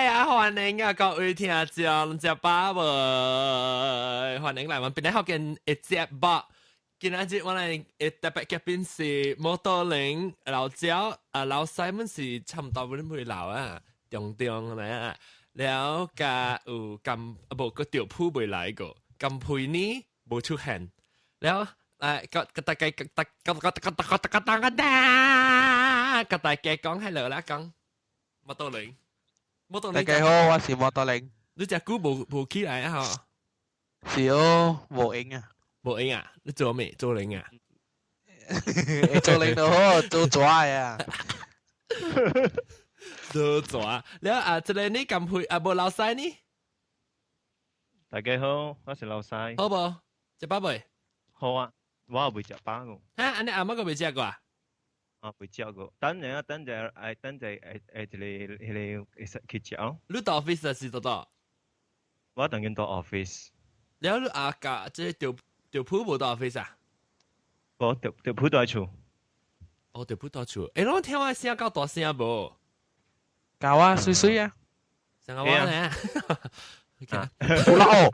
啊，歡迎啊，各位聽眾，食飽未？歡迎來阮檳城福建的節目。今仔日我來的特別嘉賓是摩多玲老焦啊，老細們是差唔多阮會老啊，中中係咪啊？了加有甘啊無個調鋪未來過，甘佩呢無出現，了來個個大家個大個個個個個個個大個大家講 hello 啦，講摩多玲，摩多玲。大家好，我是摩多玲。你隻鼓無無起來啊？嗬？是哦，無閒啊。無閒啊？你做咩？做零啊？做零都好，做蛇啊。做蛇。了啊，這個你甘佩啊，無老細呢？大家好，我是老細。好無？食飽未？好啊，我未食飽過。哈，按呢阿媽閣未食過啊？啊，未食過。等陣啊，等陣愛等陣愛愛一个彼个會使去食哦。你到 office 是佗佗？我當緊到 office。了你阿家這個調調鋪無到 office 啊？無，調調鋪佇厝。哦，調鋪佇厝。欸，攏聽我聲夠大聲無？夠啊，媠媠啊。成個我呢？有啦哦。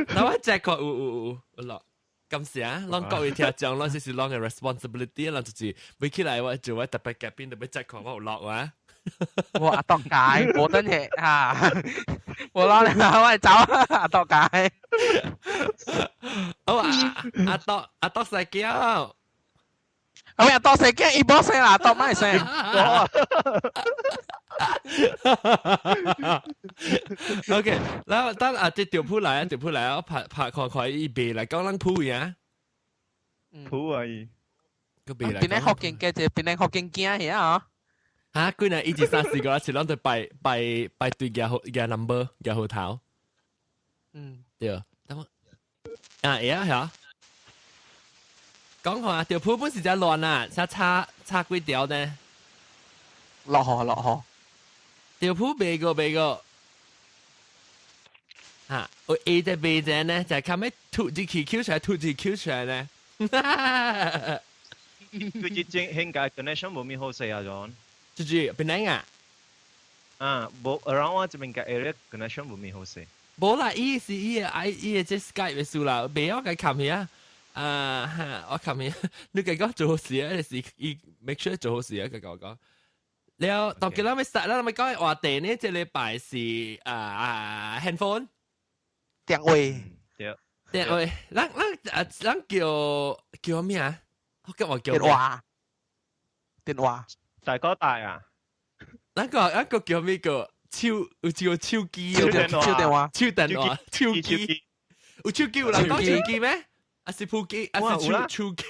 那我這個有有有有落。感謝，咱各位聽眾，咱這是咱的 responsibility，咱就是每起來我做我特別嘉賓，特別 check 看我有錄啊。我阿當解，冇得嘢啊！我攞你我係走阿當解。好啊，阿當阿當細叫。阿喂，阿當細叫，伊冇聲啦，阿當咪聲。 OK，然後等阿這調鋪來，調鋪來，我拍拍看看伊袂來講咱鋪呀。鋪啊伊。個袂來。檳城福建嘅就檳城福建囝遐啊。哈，幾若一二三四個，是攏在排排排隊舉號舉 number 舉號頭。對，等我啊，會啊，係啊。講看調鋪本是真亂啊，才差差幾條呢？落雨落雨。調鋪袂過袂過。哈，我 A 隻 B 隻呢，就係靠咩吐字 Q 出來，吐字 Q 出來呢？佢只正應該 connection 無咪好勢啊，John。就是檳城啊？啊，無 around 我這邊個 area connection 無咪好勢。無啦，伊是伊個愛伊個這 Skype 的事啦，袂曉共冚遐。啊哈，我冚遐，你家講做好事啊，是伊 make sure 做好事啊，佢共我講。了，當今咱欲 start，咱欲講的話題呢，這禮拜是啊啊 handphone 電話。對。電話，咱咱啊，咱叫叫咩啊？我叫我叫電話。電話。大哥大啊！咱個咱個叫咩個？手有叫手機，手電手電話，手電話，手機。有手機有人講手機咩？還是鋪機？還是手手機？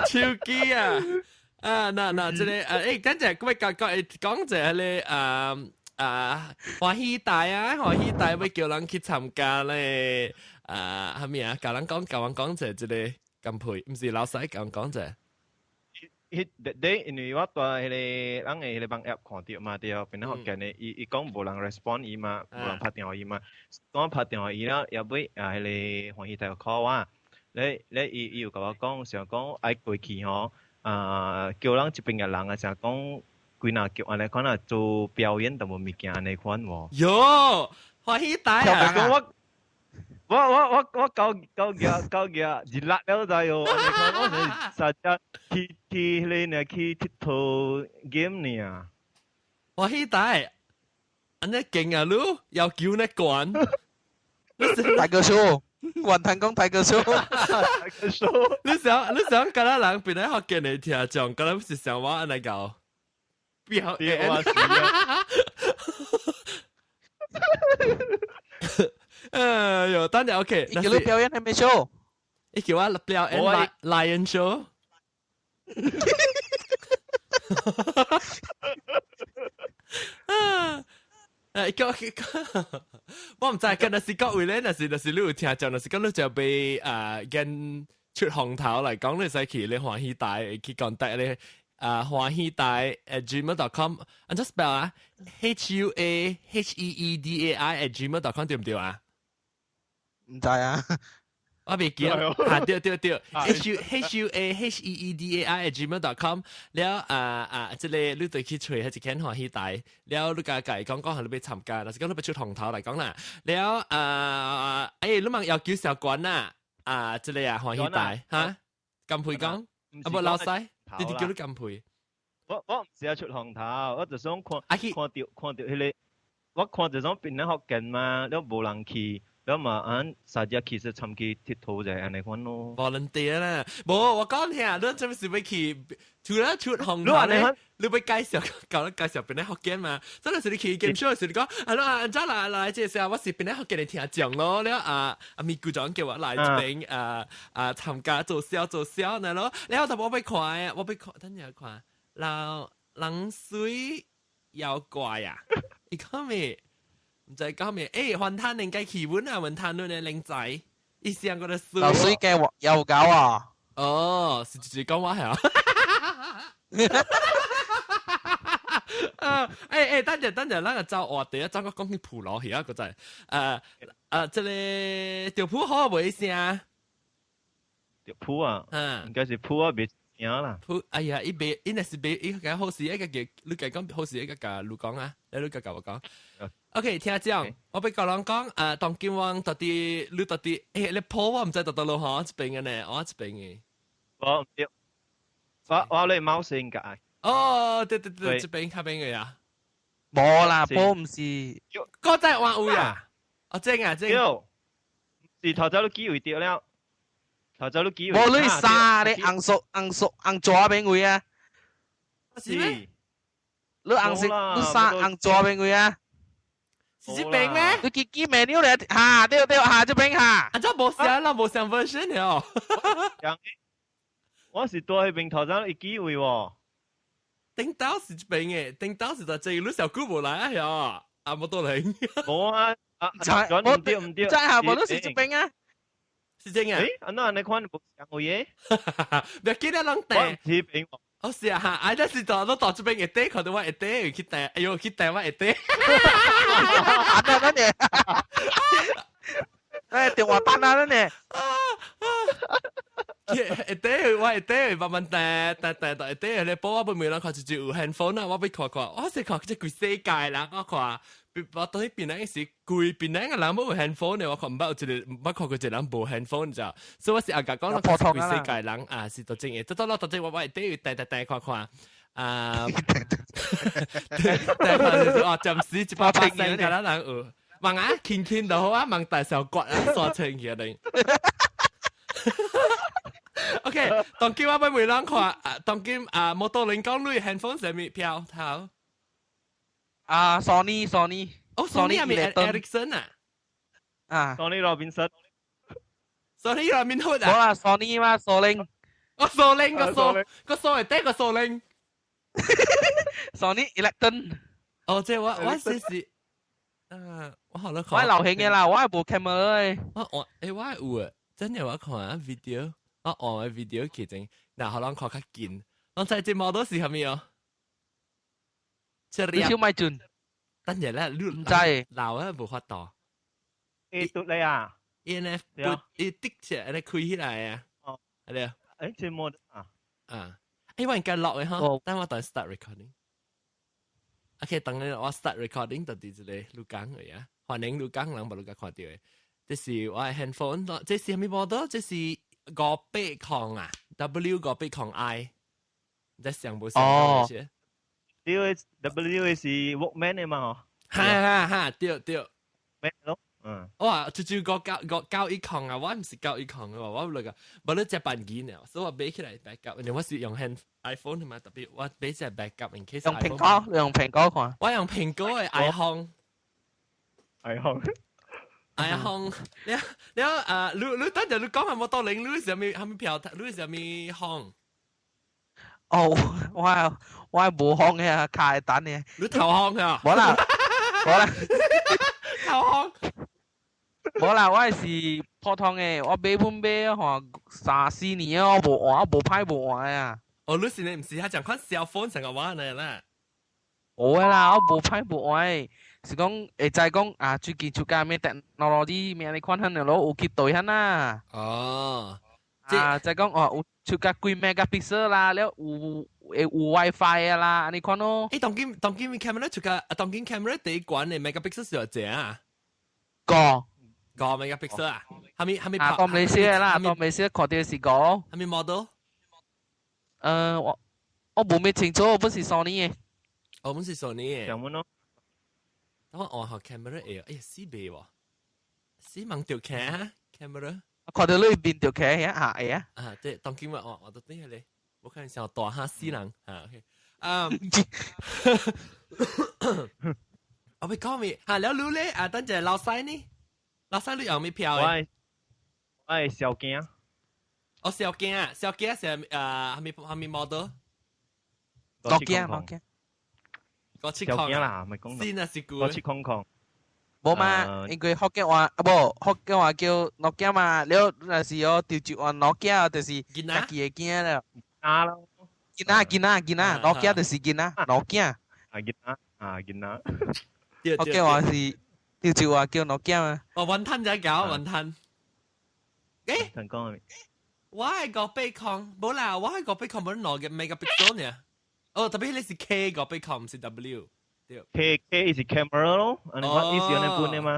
手機啊！啊，那那這個啊，欸，等陣我講講講一個啊啊歡喜台啊，歡喜台欲叫人去參加咧啊，啥物啊？共人講，共阮講者這個甘佩，毋是老細共阮講者。彼日因為我佇彼個人的彼個網頁看著嘛，對，檳城福建的，伊伊講無人 respond 伊嘛，無人拍電話伊嘛，講拍電話伊了，後尾啊彼個歡喜台有 call 我，咧咧伊伊有共我講，想講愛過去吼，啊叫人這邊的人啊，想講幾若叫按呢款啊做表演淡薄物件按呢款無？喲，歡喜台啊！講我。我我我我九九幾九幾熱辣了就喲，我是實在去去彼個呢去𨑨迌 game 呢。歡喜台，按呢勁啊，你要求呢懸。大哥 show，雲吞講大哥 show，大哥 show。你想你想，敢若人檳城福建的聽眾，敢若是像我按呢搞表演。啊。哎呦，等陣 OK。你叫你表演係咩 show？你叫我表演 lion show。啊！誒，叫我毋知，敢若是各位咧，若是若是你有聽眾，若是講你就欲啊跟出風頭來講，你使去咧歡喜台去 contact 咧啊歡喜台 @gmail.com，按怎 spell 啊？huaheedai@gmail.com 對毋對啊？毋知啊。我袂記啊，對對對，huhuaheedai@gmail.com 了啊啊，這個你對去揣彼一間歡喜台，了你共共伊講講係你欲參加，若是講你欲出風頭來講啦，了啊，欸，你問要求小關啊，啊，這個啊歡喜台哈，甘佩講，啊無老師，你哋叫你甘佩。我毋是要出風頭，我就想看看著彼个，我看著種檳榔福建嘛，了無人去。了嘛，按大家其實參去𨑨迌者按呢款咯。 volunteer 啦，無我講聽，你做咩是欲去？除了出風頭咧，你欲介紹，教你介紹檳榔福建嘛？真係是你去 game show 時，你講，啊，啊，怎來來這時我是檳榔福建的聽眾咯，了啊啊咪姑長叫我來這邊啊啊參加做銷做銷呢咯，了就我欲看，我欲看，等陣看，老冷水妖怪啊，伊講咩？毋知講咩？欸，雲吞應該去阮啊，雲吞阮的靚仔，伊上個的水。流水嘅有搞啊！哦，是直接講話係啊。啊，欸欸，等陣等陣，咱個走話題啊，走個講起普羅去啊，個在，這个著譜好袂聲？著譜啊，嗯，應該是譜啊，袂聲啦。譜，哎呀，伊袂，伊若是袂，伊個好勢，一個叫你家講好勢，一個共你講啊，你家共我講。OK，聽講，我欲共人講，啊，當今我到底，你到底，欸，你鋪我毋知佇佗落吼，這邊的呢，我這邊的。我毋對，我咧貓聲解。哦，對對對，這邊較邊的呀。無啦，鋪毋是。閣再換位啊？哦，正啊正。是頭早你機會著了，頭早你機會。無你三咧紅色紅色紅左邊位啊？是咩？你紅色你三紅左邊位啊？是這邊咩？你記記 menu 咧，哈對對哈這邊哈。啊，這無像啦，無像 version 了。我是蹛彼邊頭早伊機會喎。頂到是這邊的，頂到是在這你小姑無來啊？啊，無多人。無啊，啊，毋對毋對，在下無都是這邊啊。是真啊？欸，按怎按呢款無像位的？袂記得攏訂。是邊。哦是啊哈，啊，但是到都到這邊會底，看到我會底去訂，哎呦去訂我會底。啊，對對對。哎，電話單啊，呢？會底我會底，慢慢訂訂訂到會底，你報我不明人看就就有 handphone 啊，我欲看看，我是看這規世界人，我看。我當彼檳榔時，規檳榔的人無有 handphone 的，我看毋捌有一个，毋捌看過一個人無 handphone 你知道？所以我是阿共講，規世界人啊，是都真的，到到到到我會底訂訂訂看看，啊，訂看就是哦，暫時100%敢若人有，問啊，輕輕就好啊，問大小骨啊，刷清起來。OK，當今我欲問人看，啊，當今啊，摩托輪講你 handphone 啥物標頭？啊，Sony Sony，哦，Sony 係咪 Ericsson 啊？啊，Sony Robinson。 Sony 羅賓hood 啊？無啦，Sony 嘛，蘇寧。哦，蘇寧個蘇個蘇係第個蘇寧。 Sony Ericsson。哦，這我試試。啊，我好了看。我流行的啦，我係無 camera 的。我欸，我有啊，真的我看啊 video，我按个 video 其實，嗱，可能看較近。我知這 model 是啥物哦？你小咪轉。等陣咧，你毋知。老啊，無法度。會嘟咧啊？E N F 不，伊滴起來，開起來啊。哦，係咧。欸，這 model 啊。啊，欸，我應該落的哈，等我等 start recording。OK，等你我 start recording 就佇這个錄講而已啊。歡迎錄講人無錄看著的。這是我的 handphone，這是啥物 model？這是580啊，W580 I。你在想無想？哦。 W W 是 Walkman 的嘛？哈哈哈，對對。咩咯？嗯。哇，就就591啊，我毋是910的，我那個無你接班機呢，所以我買起來 backup，因為我是用 hand iPhone 嘛，特別我買隻 backup in case。用蘋果，你用蘋果看。我用蘋果的 iPhone。 iPhone。 iPhone，你你啊，你你等陣你講下摩托輪，你是啥物啥物票？你是啥物行？哦，我無行的，卡會單的。你投行啊？無啦，無啦。投行。無啦，我是普通的，我買本買吼三四年我無換，我無歹無換啊。哦，你是你毋是遐講款 cell phone 成個話呢啦？無啦，我無歹無換。是講會知講啊，最近出價咩 technology 咩你看下咯，有去對下啦。哦，啊，就講哦，有出價幾 megapixel 啦，了有會有 WiFi 啊啦，按呢款咯。誒，當今當今 camera 出價，當今 camera 第一關嘅 megapixel 是幾啊？個個 megapixel 啊？係咪係咪？啊，當未寫啦，當未寫，看到是個。係咪 model？我無咩清楚，我不是 Sony 嘅。我本是 Sony 嘅。上門咯。等我按下 camera 會，哎呀死袂喎，死盲掉 camera。看到你面掉茄啊，會啊。啊，對，當今我我都等下咧，我看想大下死人啊，OK，啊，我會講咩？啊，了你咧啊，等陣老細呢？老細你有咩票嘅？我係小鏡。哦，小鏡啊，小鏡是啊，係咪係咪 model？諾基亞，諾基。個七小鏡啦，咪講。先啊，是個七空空。無嘛，因為福建話啊無，福建話叫諾基嘛，了若是哦，潮州話諾基就是家己的囝了。啊咯。囡仔囡仔囡仔，諾基就是囡仔，諾基。啊囡仔啊囡仔。福建話是潮州話叫諾基嘛。哦，雲吞就搞雲吞。誒？陳講。我係個背抗，冇啦，我係個背抗冇攞嘅 megapixel 呢。哦，特別你是 K 個背抗，唔是 W。 K K 是 camera 咯，按呢款意思按呢款的嘛。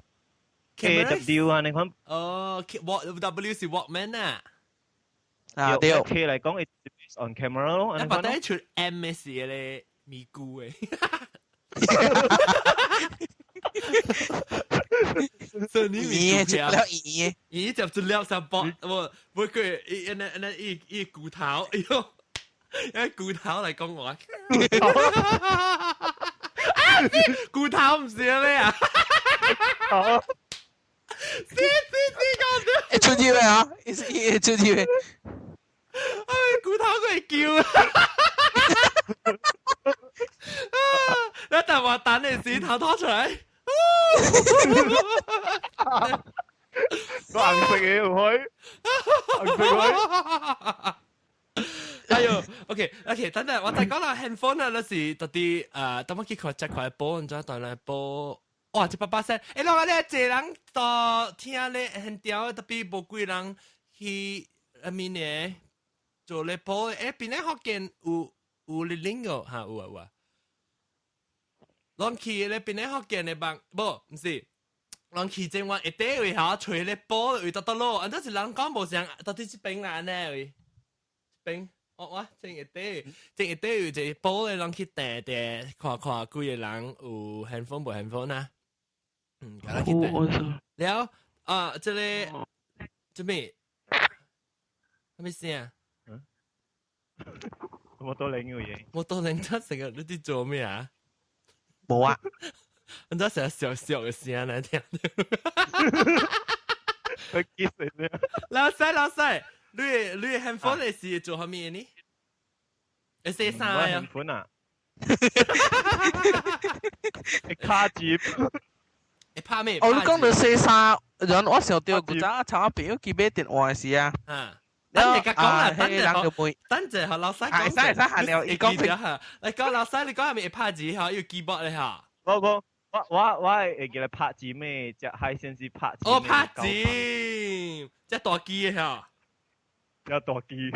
K W 按呢款。哦，K W 是 Walkman 啊。啊對。 K 來講，is based on camera 咯。一把底出 M 嘅時咧，咪咕嘅。所以你咪接了耳，耳接住了三搏，無無佢一一一一骨頭，哎呦，一骨頭嚟講我。骨頭唔是咩啊？哦，是是是講的。會出去未啊？會出去未？哎，骨頭佢會叫啊！你等我等你時頭拖出來。個硬食嘢唔開，硬食開。哎呦，OK OK，等陣我再講啦，handphone 啊，那是到底等我去看這塊波，你知道來波，哇，一百八聲，欸，老啊，你這人到聽咧很屌，特別無幾人去阿面呢做咧波，欸，邊咧福建有有哩零個嚇，有啊有啊，攏去咧邊咧福建的網，無，毋是。人去正話一底位嚇，揣咧波位得得咯，啊，但是人講無像，到底這邊人呢位，這邊。我我正一底，正一底有一個波咧，人去訂訂，看看幾個人有 handphone 無 handphone 啊？嗯，共咱去訂。了啊，這個做咩？啥物聲？嗯？摩托輪有嘢。摩托輪他成日你佇做咩啊？無啊。你知成日笑笑的聲來聽。佢結成咩？老細老細，你你 handphone 是做啥物呢？會洗衫啊？handphone 啊？會卡接。會拍咩？哦，你講到洗衫，人我想到古早查朋友去買電話時啊。啊。等陣講啦，等陣等陣學老細講。會使會使閒聊，伊講下。你講老細，你講係咪會拍字嚇？有 keyboard 咧嚇。我我我我會記得拍字咩？隻海鮮是拍字。哦，拍字，隻大機嘅嚇。隻大機。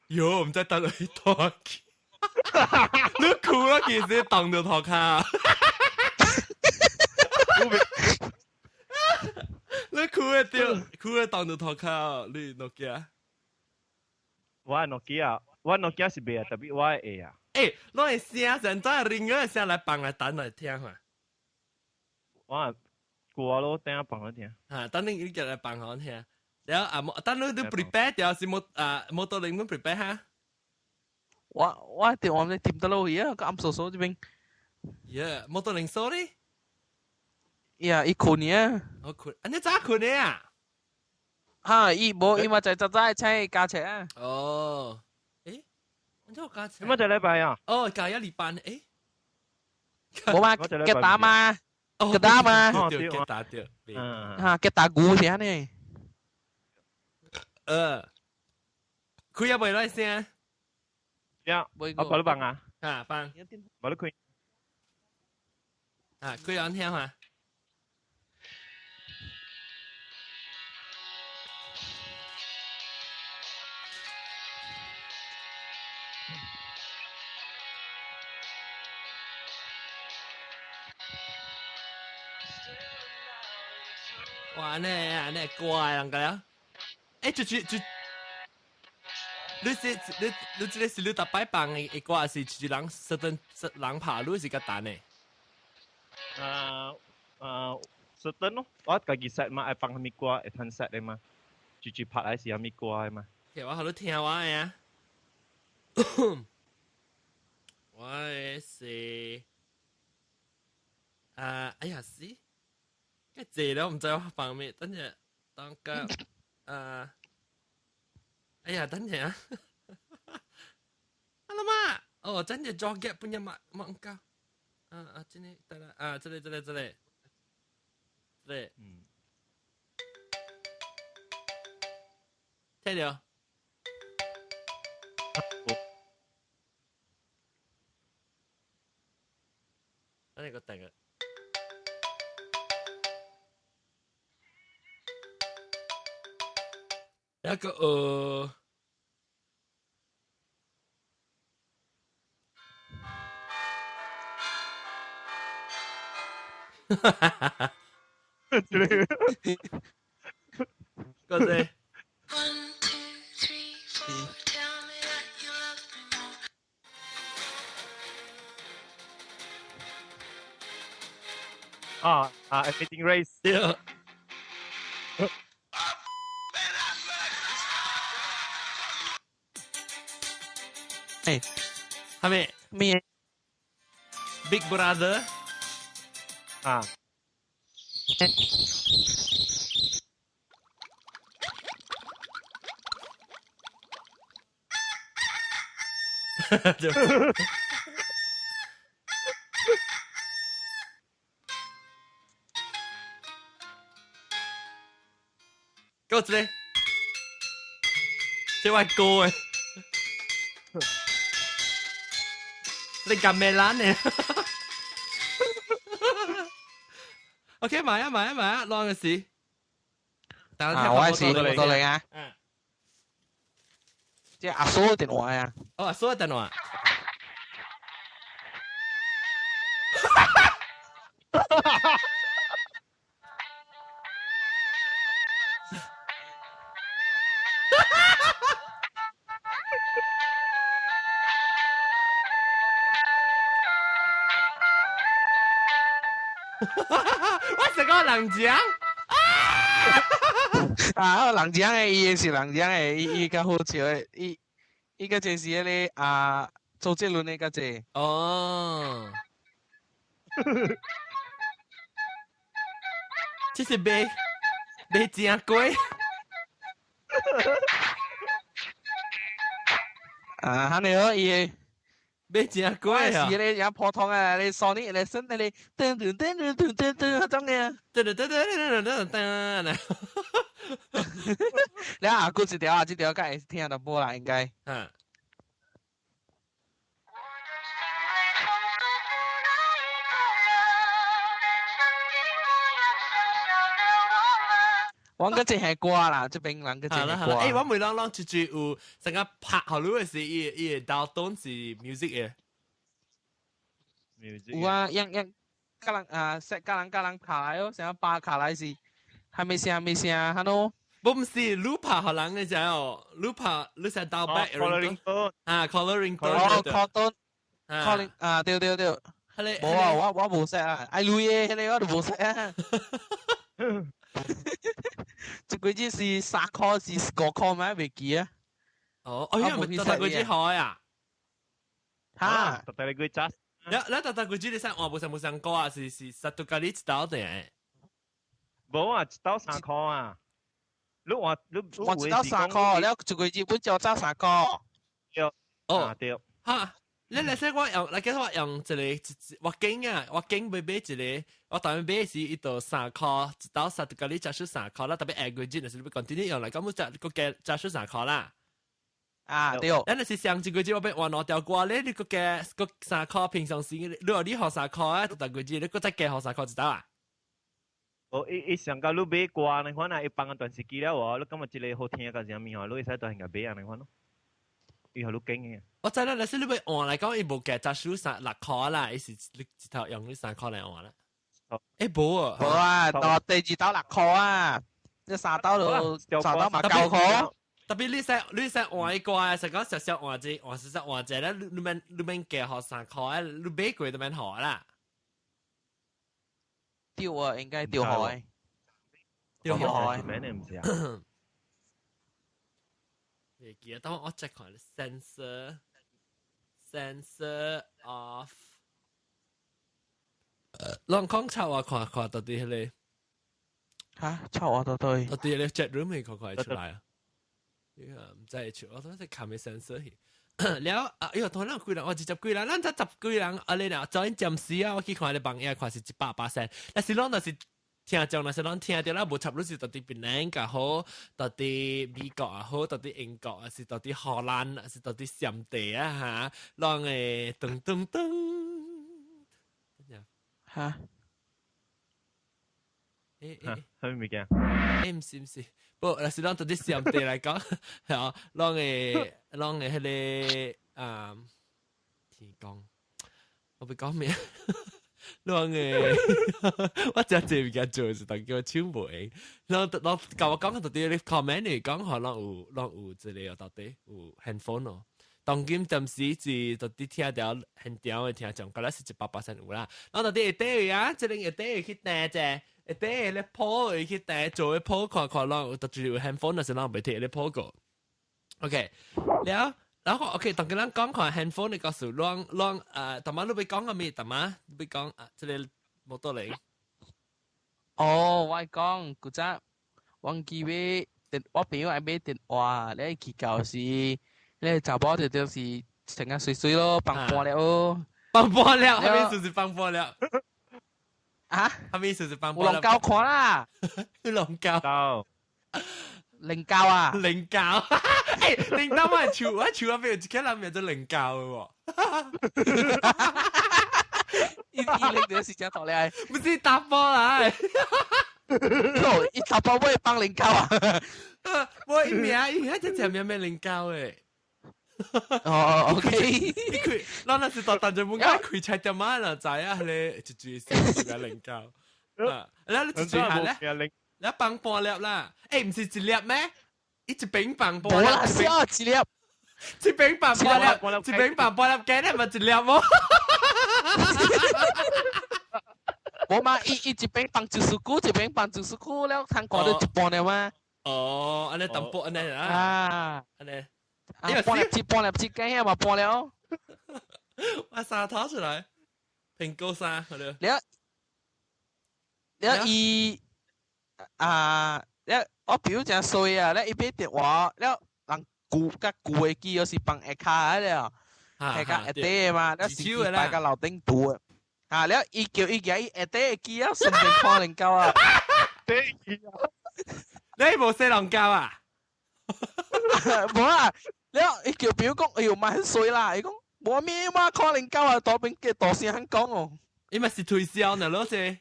喲，唔知得嚟大機。你哭啊！其實當到頭卡。你哭會掉，哭會當到頭卡，你諾基亞？我諾基亞，我諾基亞是袂啊，特別我會啊。欸，攞嚟聲，成陣鈴個聲來放來等來聽下。我歌咯，等下放來聽。啊，等你你叫來放好聽。然後啊，等你都 prepare 掉是冇啊，摩托鈴都 prepare 哈。我我電話你掂得落去啊，個暗數數這邊。耶，摩托鈴 sorry。呀，伊困呢。我困，啊你早困的啊？哈，伊無，伊嘛在早早請伊加車啊。哦，誒，你做加車？點解就禮拜啊？哦，加一禮拜，誒。無嘛，吉打嘛，吉打嘛。對，吉打對。哈，吉打鼓是安呢。開啊袂來聲。呀，我幫你放啊。啊，放。無你開。啊，佢有聽嘛？哇！呢呢怪人個了，欸，就就就，你是你你這個是你特擺放的一歌，是一人 certain 人拍，你是較單的？啊啊，certain 咯，我家己 set 嘛，愛放啥物歌，會通 set 的嘛，直直拍來是啥物歌的嘛。我好你聽我的啊，我的是啊，哎呀死！個濟了，毋知我放咩，等下當個啊，哎呀，等下啊，alamak，哦，等下 joget punya mak mak engkau，啊啊，這裡得啦，啊，這裡這裡這裡，這裡，嗯，聽到？等下個等個。一個哈哈哈哈，個這。啊啊，Amazing Race。對。誒，係咪咩？Big Brother 啊，夠這個，這位歌誒。你撳咩爛呢？OK，買啊買啊買啊，啷個事？啊，我係是到你啊。即係阿叔電話啊。哦，阿叔電話。我是個人講啊，人講的，伊是人講的，伊伊較好笑的，伊伊個就是迄個啊，周杰倫的個這。哦，這是賣賣正粿。啊，哈你好，伊。買正粿啊！是咧，也普通啊，你 Sony 咧，新的咧，噔噔噔噔噔噔噔，嗰種嘅。噔噔噔噔噔噔噔噔。你阿姑這條啊，這條梗係聽得無啦，應該。嗯。我嗰隻係歌啦，這邊人嗰隻係歌。欸，我每啷啷出去有成個拍好你的時，伊伊會當是 music 的。有啊，樣樣，甲人啊，set 甲人甲人卡來哦，成個巴卡來是，還沒聲沒聲，哈喏。不是，你拍予人的時候，你拍你想倒 back 啊，coloring 哦，coloring，coloring 啊，對對對。無啊，我我無識啊，愛鐳的，彼個我都無識啊。這幾隻是3塊是5塊咩？袂記啊。哦，哎呀，咪特特幾隻好呀？哈，特特幾隻？你你特特幾隻你使換無上無上歌啊？是是實都甲你一道的。無啊，一道3塊啊。你換你換一道3塊，了一個日本就走3塊。對。哦，對。哈。你來說我用，來記我用一個，我經啊，我經買買一個，我當買時伊就3塊，一道三，就甲你加出3塊啦，特別下個月就是你要 continue 用來，咁我就個加加出3塊啦。啊，對。咱就是上一個月我欲換兩條歌咧，你閣加閣3箍平常時，你話你予3箍啊，逐個月你閣再加予3箍一道啊？哦，伊伊上到你買歌呢款啊，伊放個電視機了喎，你感覺這個好聽個啥物吼，你會使當然買啊呢款咯。伊予你揀嘅。我知啦，但是你欲換來講，伊無加雜數三6箍啦，伊是你一頭用你3箍來換啦。欸，無啊，無啊，到第二刀6箍啊，這三刀就三刀嘛9箍。特別你使換一個啊，是講小小換一換少少換一咧，你免加予3箍啊，你買過都免予啦。對啊，應該對予。對予。免的毋是啊。未記得，等我 check 看 sensor off。攏講插我看看到底迄個。嚇，插我到底。到底咧 chat room 會看看會出來啊？毋知會出，我當時看咩 sensor 去。了啊！哎喲，當咱幾人，我20幾人，咱才十幾人，啊你若昨昏暫時啊，我去看咧網頁，看是100%，但是攏若是聽眾，若是攏聽著啦，無插入是到底檳城較好，到底美國也好，到底英國，還是到底荷蘭，還是到底暹地啊嚇，攏會噔噔噔，嚇？欸欸，啥物物件？欸，毋是毋是，不，若是咱到底暹地來講，係啊，攏會彼個啊，天公，我欲講咩？攏會，我真濟物件做是，但叫我手無閒。攏攏共我講到底你 comment 你講吼，攏有這個到底有 handphone 哦。當今暫時是到底聽著現場的聽眾，敢若是100%有啦。咱到底會底啊？這個會底去訂者。會底咧鋪會去訂做個鋪看看，攏有特有 handphone，若是攏袂摕咧鋪過。OK，了，然後 OK，當今咱講看 handphone 的故事，攏攏啊，逐擺你欲講啥物？逐擺你欲講啊，這個摩托雷。哦，我講古早，忘記買電，我朋友愛買電話，咧去到時，咧查某就是成個水水咯，放半了哦。放半了，啥物意思是放半了？啊？啥物意思是放有龍膠看啦，龍膠，靈膠啊，靈膠，欸，靈膠我係樹，我樹嗰邊有一個人名做靈膠的喎。伊伊靈就是真大咧，不是打波啦，伊打波會放靈膠啊？我伊名伊遐只只名咩靈膠的。哦，OK，你開，咱若是到當陣本該開菜店仔啦，知影彼個一句是個靈膠。啊，咱你一句下咧，你放半粒啦，欸，毋是一粒咩？伊一邊放半粒，無啦，小一粒，一邊放半粒，一邊放半粒，加咧嘛一粒無？無嘛，伊伊一邊放一絲久，一邊放一絲久了，通看到一半了嗎？哦，按呢淡薄按呢啊，按呢。啊，半粒子半粒子，計遐嘛半了。我衫脫出來，蘋果衫，好了。了了伊啊，了我朋友誠衰啊，了伊買電話，了人舊較舊的機，猶是放下跤了，下跤下底的嘛，了是擺甲樓頂拄的。啊，了伊叫伊舉伊下底的機啊，順便看靈膠啊。底機啊！你無洗龍膠啊？無啊！了伊叫朋友講，哎喲，嘛很衰啦！伊講無咩嘛，看靈膠啊，大邊叫大聲喊講哦。伊嘛是推銷呢，老師。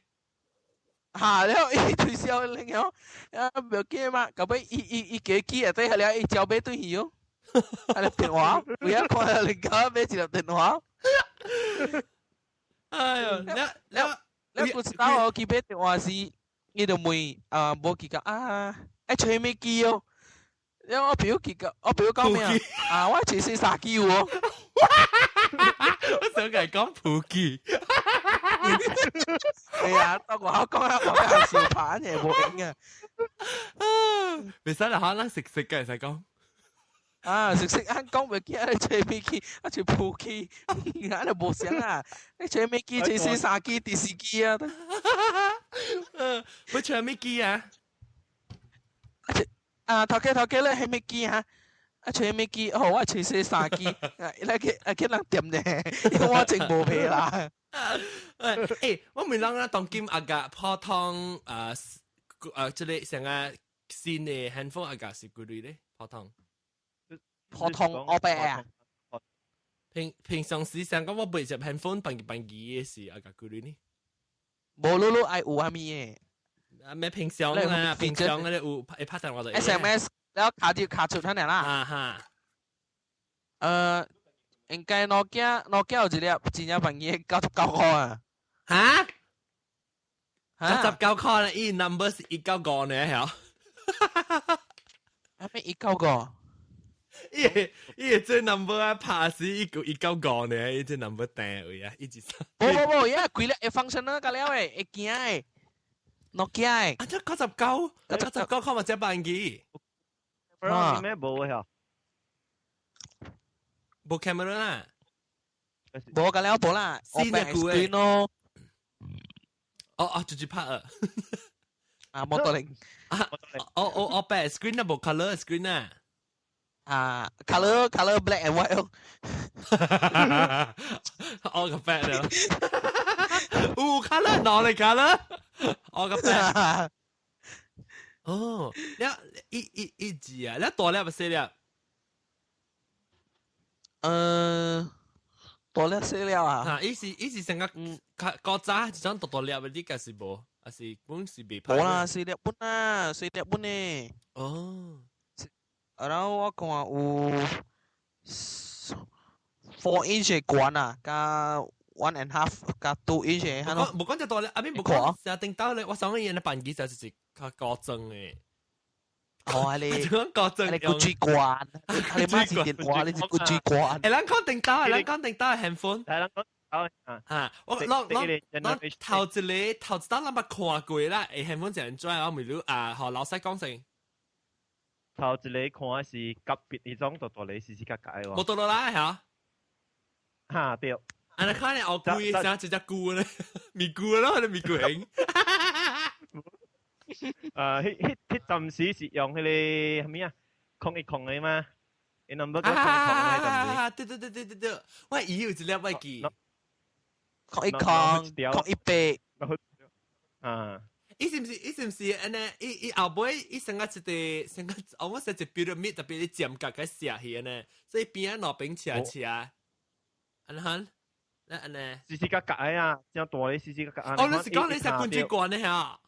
哈，了伊推銷了，啊，無要緊嘛，到尾伊伊伊加機下底了，伊招買轉去哦。啊，粒電話，有影看到靈膠買一粒電話。哎喲，了了了，不知道哦，佢買電話時，伊就問啊，無記得啊，愛揣啥物機哦？了我朋友記得，我朋友講咩啊？啊，我揣洗衫機有哦。我想共伊講普機。係啊，當我講啊，我係小盤嘅，無用啊。袂使啦，可能食食嘅會使講。啊，食食按講袂記，你揣咩機？啊，揣普機，啊，你無相啊！你揣咩機？揣洗衫機、電視機啊？欲揣咩機啊？啊，頭家頭家，你係咩機啊？啊，揣咩機？哦，我揣洗衫機，啊，來去啊去人店咧，因為我真無皮啦。欸，我問人啊，當今阿個普通啊啊，這個成個新的 handphone 阿個是幾鐳咧？普通。普通我白啊。平平常時上講我背隻 handphone 辦辦機嘅事啊，個顧慮呢？無嚕嚕愛有啥物嘅？啊咩平常啊，平常嗰啲有會拍電話就 SMS，然後卡住卡出出嚟啦。啊哈。應該諾基亞諾基亞有一粒真正便宜99塊啊！嚇？99塊啦，伊 number 是195呢，曉？啊咩195？伊個伊個這 number 啊，拍是1995呢，伊這 number 定位啊，一二三。無無無，伊個幾粒會 function 啊，個了誒，會行誒，諾基亞。啊，這99，99塊嘛，這便宜。啊。咩無嘅？無 camera 啦。無個了無啦，新的 screen 咯。哦哦，直接拍啊！啊，摩托零。啊，哦哦哦，白 screen 啊，無 color screen 啊。啊，color color black and white 哦。我個 bad 了。有 color 哪裡 color？我個 bad。哦，你一一一字啊，你大粒咪細粒？大粒細粒啊？啊，伊是伊是成個較較早一種大大粒的，你敢是無？還是本是未拍？無啦，細粒本啊，細粒本呢。哦。然後我看有 4 inch 的管啊，加 1.5 加 2 inch 的。無講這大粒，阿邊無講，成頂到咧，我上個月的辦機就是較高裝的。哦，你講高裝，你骨水管，你媽是電話，你是骨水管。誒，咱講頂到，咱講頂到 handphone。係咱講啊！我我我我頭一個頭一當咱捌看過啦，誒，handphone 是按怎？我問你啊，予老細講先。頭一個看是隔壁迄種大大個細細格格的喎。摩托羅拉嚇？哈對。啊，你看你後規像一隻龜咧，咪龜咯，你咪龜型。迄迄彼陣時是用彼個啥物啊？010的嘛？伊 number 叫010的陣時。對對對對對對，我伊有一粒我記。010，018。啊。伊是毋是伊是毋是按呢？伊伊後尾伊成個一個成個，我說一 pyramid 特別你尖角個斜去按呢，所以邊仔兩邊斜斜。按呢？那按呢？細細格格的啊，真大个細細格格。哦，你是講你是滾水罐的嚇？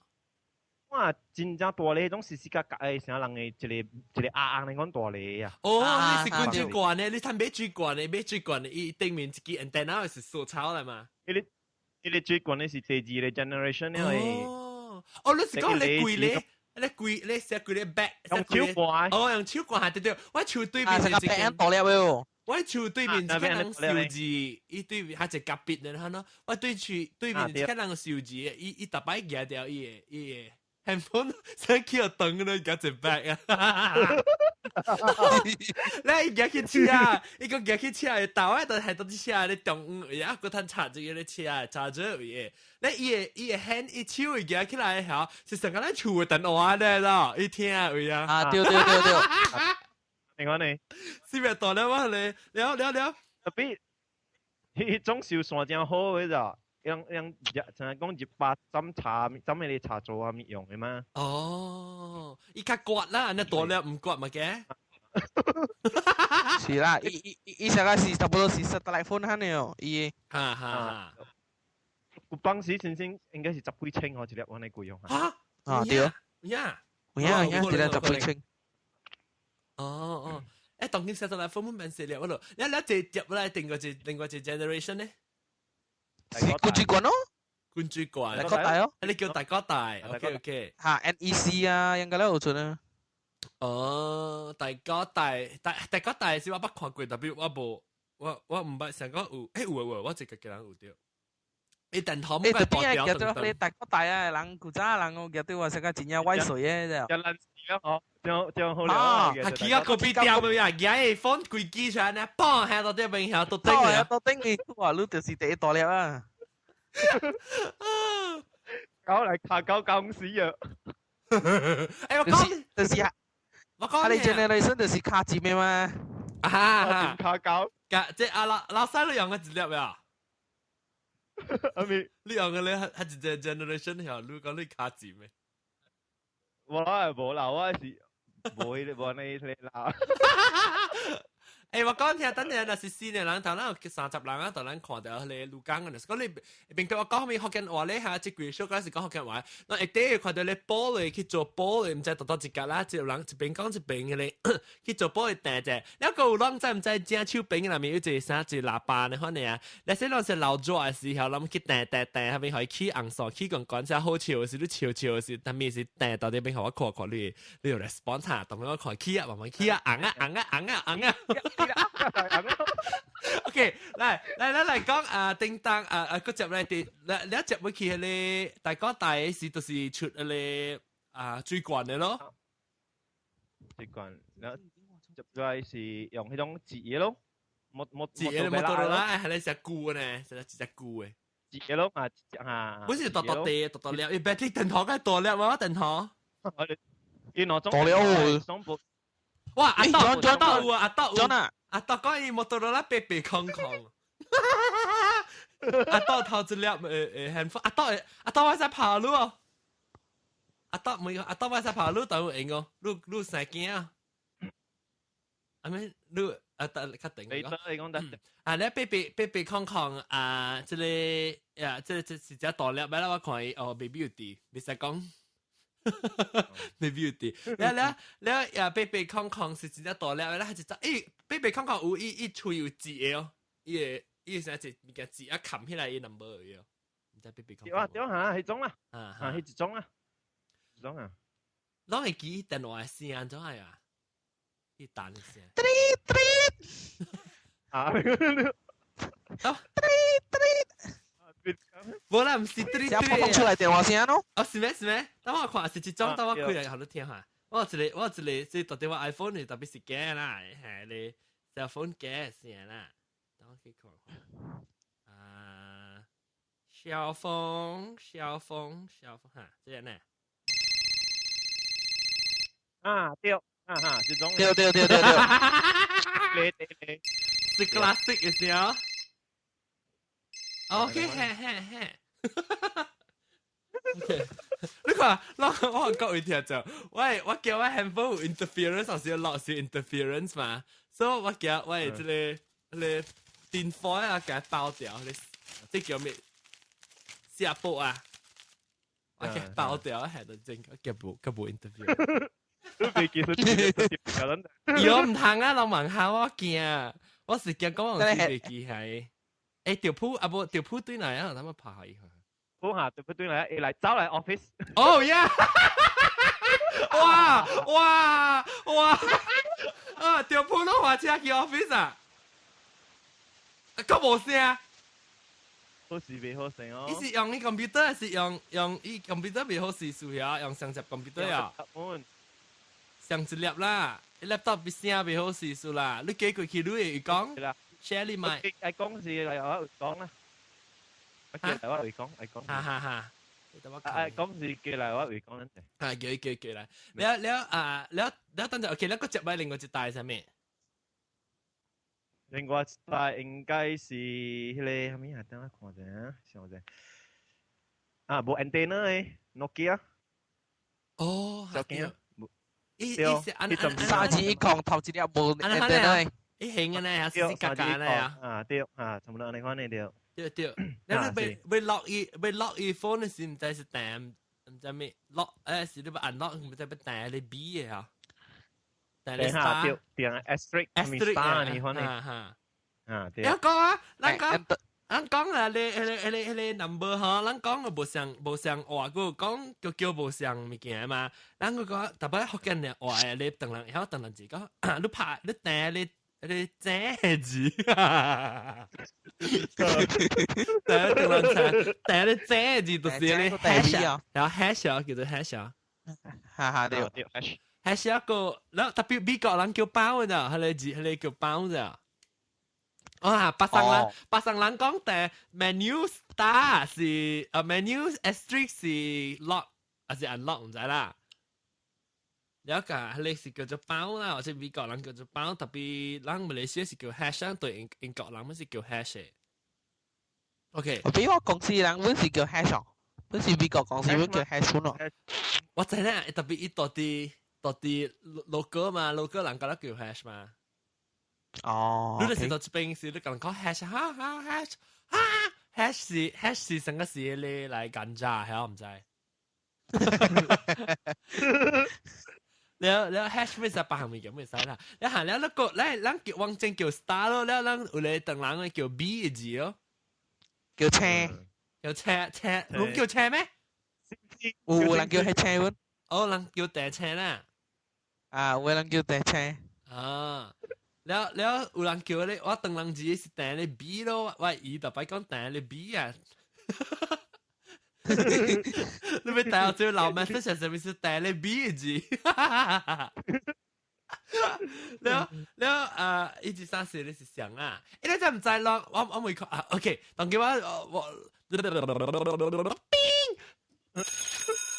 哇，真正大个迄種細細格格的，啥人的一個一個鴨鴨的款大个啊！哦，你是滾水罐的，你睇買水罐的，買水罐的，伊頂面一支 antenna 是塑膠來嘛？彼個彼個水罐的是第二個 generation 的。哦，哦，你是講你貴咧？你貴你寫幾個 back？用手掛。哦，用手掛，對對，我手對面是一間。大粒喲。我手對面一個人數字，伊對面還一隔壁的，哈喏。我對手對面一個人數字，伊伊逐擺舉掉伊的伊的 handphone，先去予斷了，舉一擺啊！咧伊舉去車，伊講舉去車，伊頭仔就係到啲車咧中央位啊，閣通插這個咧車，插這位的。咧伊的伊的 hand 伊手會舉起來吼，是成個咱厝的電話咧咯，伊聽位啊。啊，對對對對。另外呢，是咪大了我咧？了了了，特別彼種收線真好的咋？用用入，像講入巴斟茶，斟彼個茶座啊，物用的嘛。哦，伊較刮啦，那大粒毋刮嘛嘅。是啦，伊伊伊伊啥個是差不多是 satellite phone 哈呢？伊。哈哈。有當時先生應該是十幾千哦，一粒按呢貴用。啊？啊對。呀。有影有影，一粒十幾千。哦哦，欸，當今 satellite phone 免細粒咯，你你這接來定個一另外一 generation 呢？是滾水罐咯，滾水罐，大哥大哦，你叫大哥大，OK OK。嚇 NEC 啊，應該都有出啊。哦，大哥大，大大哥大是我捌看過，特別我無，我我毋捌想講有，欸有有，我一個個人有著。欸，電筒欸，特別啊，叫做你大哥大啊，人古早人我叫對話，成個真正歪水的，就爛死了吼，就就好了。啊，去到咖啡店啊，舉個 phone 規機出來呢，嘣，下到這邊下都頂啊，都頂你，哇，你就是第一大粒啊！搞來卡搞公司啊！欸，我講就是啊，我講你 generation 就是卡尖的嘛？啊，卡搞，這阿老老細你用個一粒啊？阿咪，你用個咧，係一個 generation 曉，你講你卡尖的？我係無啦，我是無迄個無那個啦。欸，我講聽，等陣若是四個人，頭咱有30人啊，頭咱看到彼個鹿港嘅，講你邊個我講咩福建話咧嚇？這句小可是講福建話，咱會底看到咧玻璃去做玻璃，毋知獨獨一格啦，一個人一邊講一邊彼個去做玻璃訂者，你個有人知毋知正手邊內面有一個啥一個喇叭呢？反正啊，你說攏是老熱的時候，咱去訂訂訂，後面予伊起紅線，起講講只好笑時，你笑笑時，但面是訂到底邊予我看看你，你有 response 嚇，當我看起啊，慢慢起啊，紅啊紅啊紅啊紅啊！OK，來來來來講啊，叮當啊啊，閣接來佇，你你接落去彼個大哥大時，就是出彼個啊水管的咯。水管，然後接來是用彼種紙的咯，摩摩紙的摩托羅拉，係咧隻舊呢，是一隻舊的。紙的咯啊啊！不是大大地大大粒，伊 battery 電筒該大粒嗎？電筒。伊兩種。大粒哦。哇！阿多阿多有啊，阿多有。啊！阿多講伊摩托羅拉白白空空。阿多頭一粒handphone，阿多阿多我使跑路哦。阿多每個阿多我使跑路都有用哦，你你生囝啊？阿咩你阿得較定。你得你講得。啊！你白白白白空空啊！這個呀，這這是隻大粒，咪啦我看伊哦，未必有佇，袂使講。未必有佇。了了了，呀，白白空空是真正大粒，了還是隻，欸，白白空空有伊伊喙有字的哦，伊個伊個啥一物件字啊冚起來伊 number 的哦，毋知白白空空。對啊對啊，彼種啦，啊，彼一種啊，一種啊。攏會記電話的聲按怎啊？伊彈的聲。滴滴。啊！啊！滴滴。無啦，毋是滴滴。這播出來電話聲咯。哦，是咩？是咩？等我看是一種，等我開來予你聽下。我有一個，我有一個，這到底我 iPhone 是特別是假啦，係你 cell phone 假的聲啦。等我去看看。啊，小峰，小峰，小峰，哈，這個呢？啊，對，啊哈，這種。對對對對對。對對對。是 classic 的聲。OK，嘿嘿嘿。OK，你看，我我各位聽者，喂，我叫我 handphone interference，還是落是 interference 嘛？所以我叫我這個這個電話啊，給它包掉，這叫咩？下播啊！我給包掉，係就真個無個無 interference。都未記得，有毋通啊！人問下我驚，我是驚講我是未記係。欸，調鋪啊無調鋪對來啊，他們拍下伊。鋪下調鋪對來，會來走來 office。哦呀！哇哇哇！啊，調鋪攏駛車去 office 啊？閣無聲。好勢袂好勢哦。伊是用伊 computer 還是用用伊 computer 袂好勢數呀？用上集 computer 啊？上一粒啦，laptop 比聲袂好勢數啦。你寄過去，你會講？share 你咪？愛講是來我講啦。我叫來我會講，愛講。哈哈哈。愛講是叫來我會講咱。啊，叫叫叫來。了了啊，了了等陣，OK，了閣接擺另外一台啥物？另外一台應該是彼個啥物啊？等我看者啊，想者。啊，無 antenna 的 Nokia。哦，小鏡。伊伊是按按三二一空頭一粒無 antenna。伊型的呢，還是格格呢啊？啊對啊，差不多按呢款的對。對對，你欲欲 lock 伊欲 lock 伊 phone 的時，毋知是彈毋知咩 lock，是你欲按 lock，毋知欲彈你 B 的啊？彈你 star，對，點 asterisk asterisk 呢款的。啊啊對。你講啊，咱講。咱講啊，你彼個彼個彼個 number 吼，咱講個無相無相話，閣講叫叫無相物件嘛。咱閣講特別福建人話的，你唐人會曉唐人字講，你拍你彈你你這字，對，唐人字，彈你這字就是你 hash，然後 hash 叫做 hash，哈哈對對 hash。 hash 一個，然後特別美國人叫 pound 咋，彼個字彼個叫 pound 咋。啊，巴生人巴生人講的 menu star 是啊 menu asterisk 是 lock 還是 unlock 毋知啦。了解，彼個是叫做 pound 啦，或者美國人叫做 pound，特別咱馬來西亞是叫 hash，對英英國人們是叫 hash。OK，美國公司人本是叫 hash，本是美國公司本叫 hash 咯。我知影，特別伊到底到底 local 嘛，local 人覺得叫 hash 嘛。哦，你就是到這邊時，你共人講 hash 哈哈 hash 哈 hash 是 hash 是成個是你來幹炸，係我唔知。了了 hash 咩使百項物件咩使啦？你行了那個，咧咱叫王正叫 star 咯，了咱有咧等人叫 B 嘅字咯，叫車，叫車車，攏叫車咩？有人叫係車喎。哦，人叫地車啦。啊，有人叫地車。啊，了了有人叫你，我當人字是訂你 B 咯，我伊特擺講訂你 B 啊。你咪帶我做老 message 上面是訂你 B 嘅字。了了啊，一二三四你是想啊？欸，你真唔知咯？我未看啊。OK，當叫我我。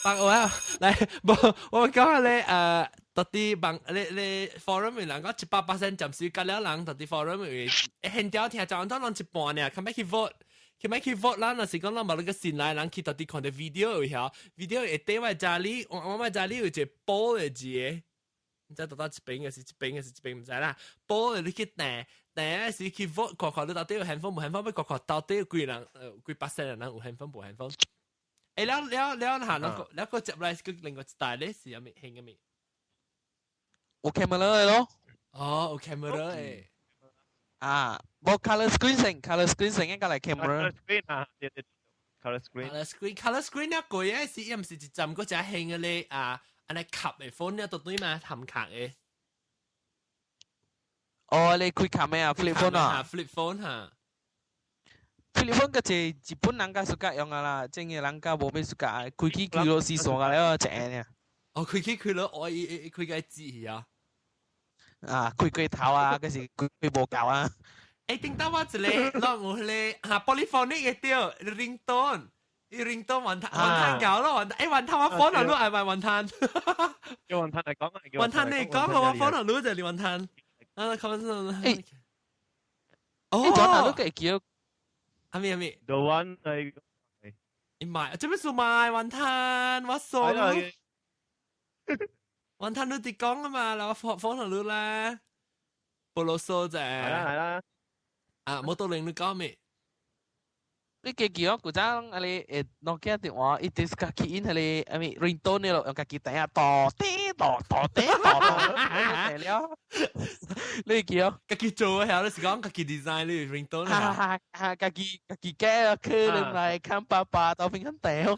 幫我啊，來，無我講下你到底幫你你 forum 人講100%暫時隔了人，到底 forum 會現條聽就按當攏一半爾，較欲去 vote，較欲去 vote，咱若是講咱無那個信賴人去到底看著 video 有曉，video 會底我家裡，我家裡有一個寶的字，毋知到底一邊嘅是一邊嘅是一邊毋知啦，寶的你去訂訂時去 vote，看看你到底有 handphone 無 handphone，欲看看到底有幾人幾 percent 人有 handphone 無 handphone。欸，了了了下，那個了個接來個另外一代咧是啥物興啥物？有 camera 的咯。哦，有 camera 的。啊，無 color screen 先，color screen 先應該來 camera。 color screen 啊，對對，color screen。 color screen，color screen 了貴的是，伊毋是一站閣誠興的咧啊，按呢合的 phone 了都對嘛，含殼的。哦，你開卡咩啊？flip phone 啊？flip phone 哈。 flip phone 個是日本人較 suka 用啊啦，正嘅人較無咩 suka，開機開落絲線啊了，一下爾。哦，開機開落，我伊伊開個字啊。啊，開過頭啊，還是開開無夠啊？欸，頂到我一個，攏有彼個哈 polyphonic 的對，ringtone，伊 ringtone 雲吞雲吞搞咯，雲欸雲吞我 phone 你愛買雲吞。叫雲吞嚟講啊，雲吞你講我 phone 你就係雲吞。啊，咁樣。欸，哦，你轉頭都會記。阿咪阿咪，The one 係。你買，這邊是買雲吞，我傻咯。雲吞你哋講啊嘛，然後 phone phone 你啦，不囉嗦啫。係啦係啦。啊，摩托輪你講咩？你記記我古早啊你誒諾基亞電話，伊就是家己因彼个，啥物 ringtone 了，用家己彈啊，哆滴哆哆滴哆哆，了。你記哦？家己做的，你是講家己 design 你 ringtone 哈哈哈，家己家己改啊，可能來看爸爸到邊肯掉。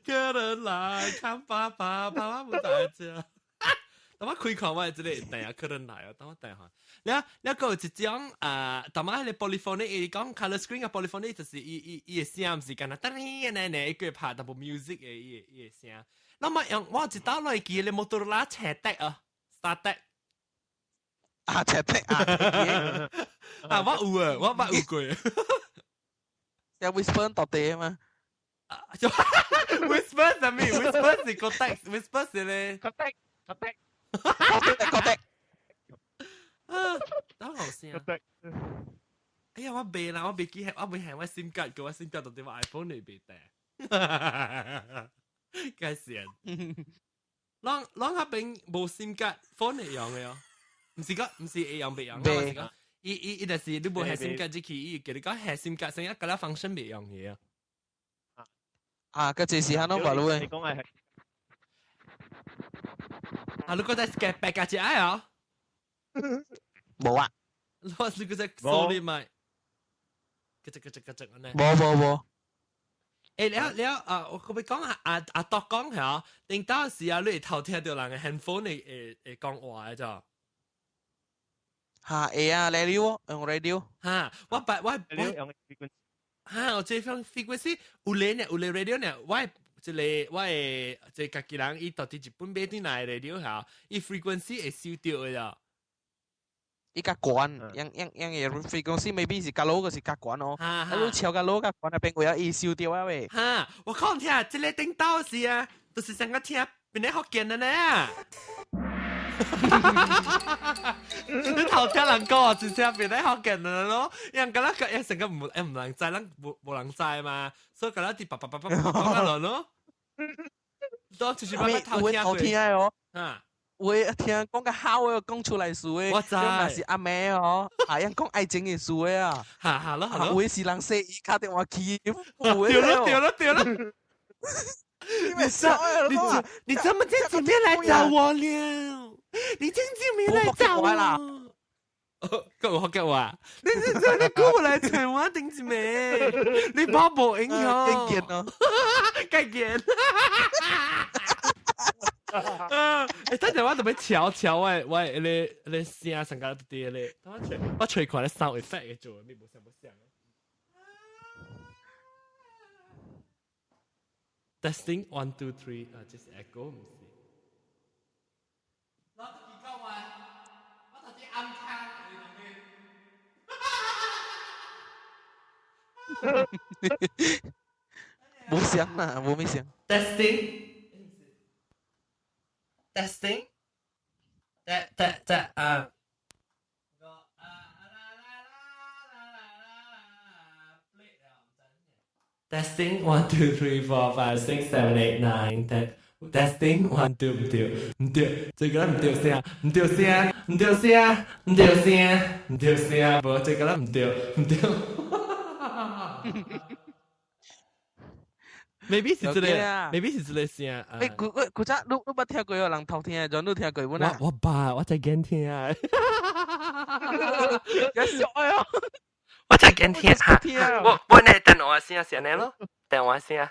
客人來看爸爸，爸爸不在家。等我開看我這個等下客人來哦，等我等下。了了，閣有一種啊，淡仔彼個 polyphonic，伊講 color screen 啊，polyphonic 就是伊伊伊的聲毋是干焦噔呢呢呢，伊個拍淡薄 music 的伊的伊的聲。那麼用我一道來記咧，摩托羅拉車的啊，StarTAC 啊，車的啊，啊，我有啊，我捌有過。有 whisper 到底嘛？ Whisper 啥物？Whisper 是個 text，whisper 是咧。個 text，個 text。個的。啊，等好先。哎呀，我袂啦，我袂記，我袂係我 SIM 卡，叫我 SIM 卡到底我 iPhone 裏邊帶。該死人！攏攏那邊無 SIM 卡，phone 會用的哦。毋是講，毋是會用袂用，我是講，伊伊伊就是你無下 SIM 卡入去，伊叫你講下 SIM 卡，成日佮啦 function 袂用的啊。啊，個這是按怎無路你講係。啊，你覺得係白家只愛啊？無啊。我你個在掃你咪，咯吱咯吱咯吱按呢。無無無。欸，了了啊！我可唔可以講啊？阿阿多講下，頂當時啊，你會偷聽到人的 handphone 會會會講話的咋？哈會啊，radio 用 radio。哈，我捌我我哈，我這份 frequency 有咧呢，有咧 radio 呢，我這個我的這家己人伊到底日本買轉來的 radio 下，伊 frequency 會收著的咋？伊較懸，樣樣樣的 frequency maybe 是較 low，還是較懸哦。啊，你超較 low 較懸那邊位啊，伊收著啊喂。哈，我講聽，這個頂到時啊，就是上個聽邊個福建的呢。你頭聽人講，真正變咧福建的咯，人敢若個一成個唔唔人知，人無無人知嘛，所以敢若佇叭叭叭叭叭講落咯。都就是慢慢偷聽偷聽哦。啊。我聽講個好嘅講出來數嘅，我知。那是阿妹哦，係樣講愛情嘅數嘅啊。哈哈咯，哈有是人說伊敲電話去，對咯對咯對咯。你怎麼這幾面來找我了？你真久沒來找我啦？夠我夠啊！你你你過來找我頂住未？你把無影響？見咯，再見。啊！欸，等陣我特別瞧瞧我你聲上個啲咧，我吹我吹看咧 sound effect 嘅做，你無想無想。Testing one two three 啊，這是 echo 唔是。我自己講話，我頭先暗卡你冇聲啦，冇咩聲。 Testing testing，得得得啊。Testing one two three four five six seven eight nine ten. Testing one two 唔對唔對，這個唔對聲，唔對聲，唔對聲，唔對聲，唔對聲，無這個唔對唔對。Maybe 是這個，maybe 是這個聲。欸，古古古早你你捌聽過有人偷聽的，陣你聽過無？我我捌，我在驚聽。一笑啊！我在驚聽嚇，我我呢電話聲是按呢咯，電話聲。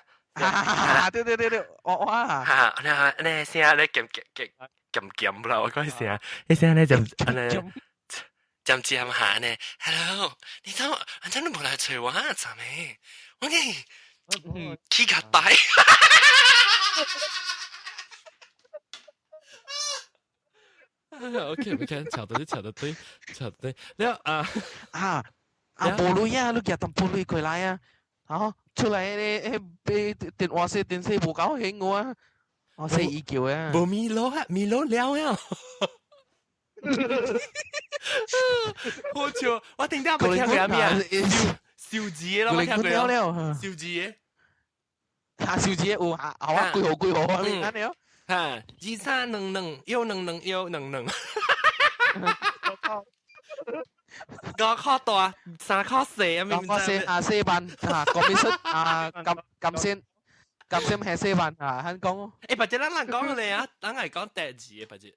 對對對對，我我啊。哈，那那聲咧鹹鹹鹹鹹鹹啦，我講聲，那聲咧就按呢，漸漸下呢。Hello，你怎你怎無來揣我啊？怎麼？我給起較大。OK，OK，巧得對，巧得對，巧得對。了啊啊啊！無鐳啊，你寄淡薄鐳過來啊！好，出來咧，迄買電話說電視無夠興我啊！我說伊叫啊。無米羅啊，米羅了呀！好笑，我頂下冇聽過咩啊？燒字咯，我聽過了。燒字嘅。嚇燒字有嚇，好啊，幾號幾號啊？你睇了？嚇，二三兩兩，又兩兩又兩兩。五塊大，三塊四啊！五塊四啊，四萬啊，國美術啊，金金先金先係四萬啊，肯講。欸，白姐，咱人講咧啊，咱係講第二個白姐。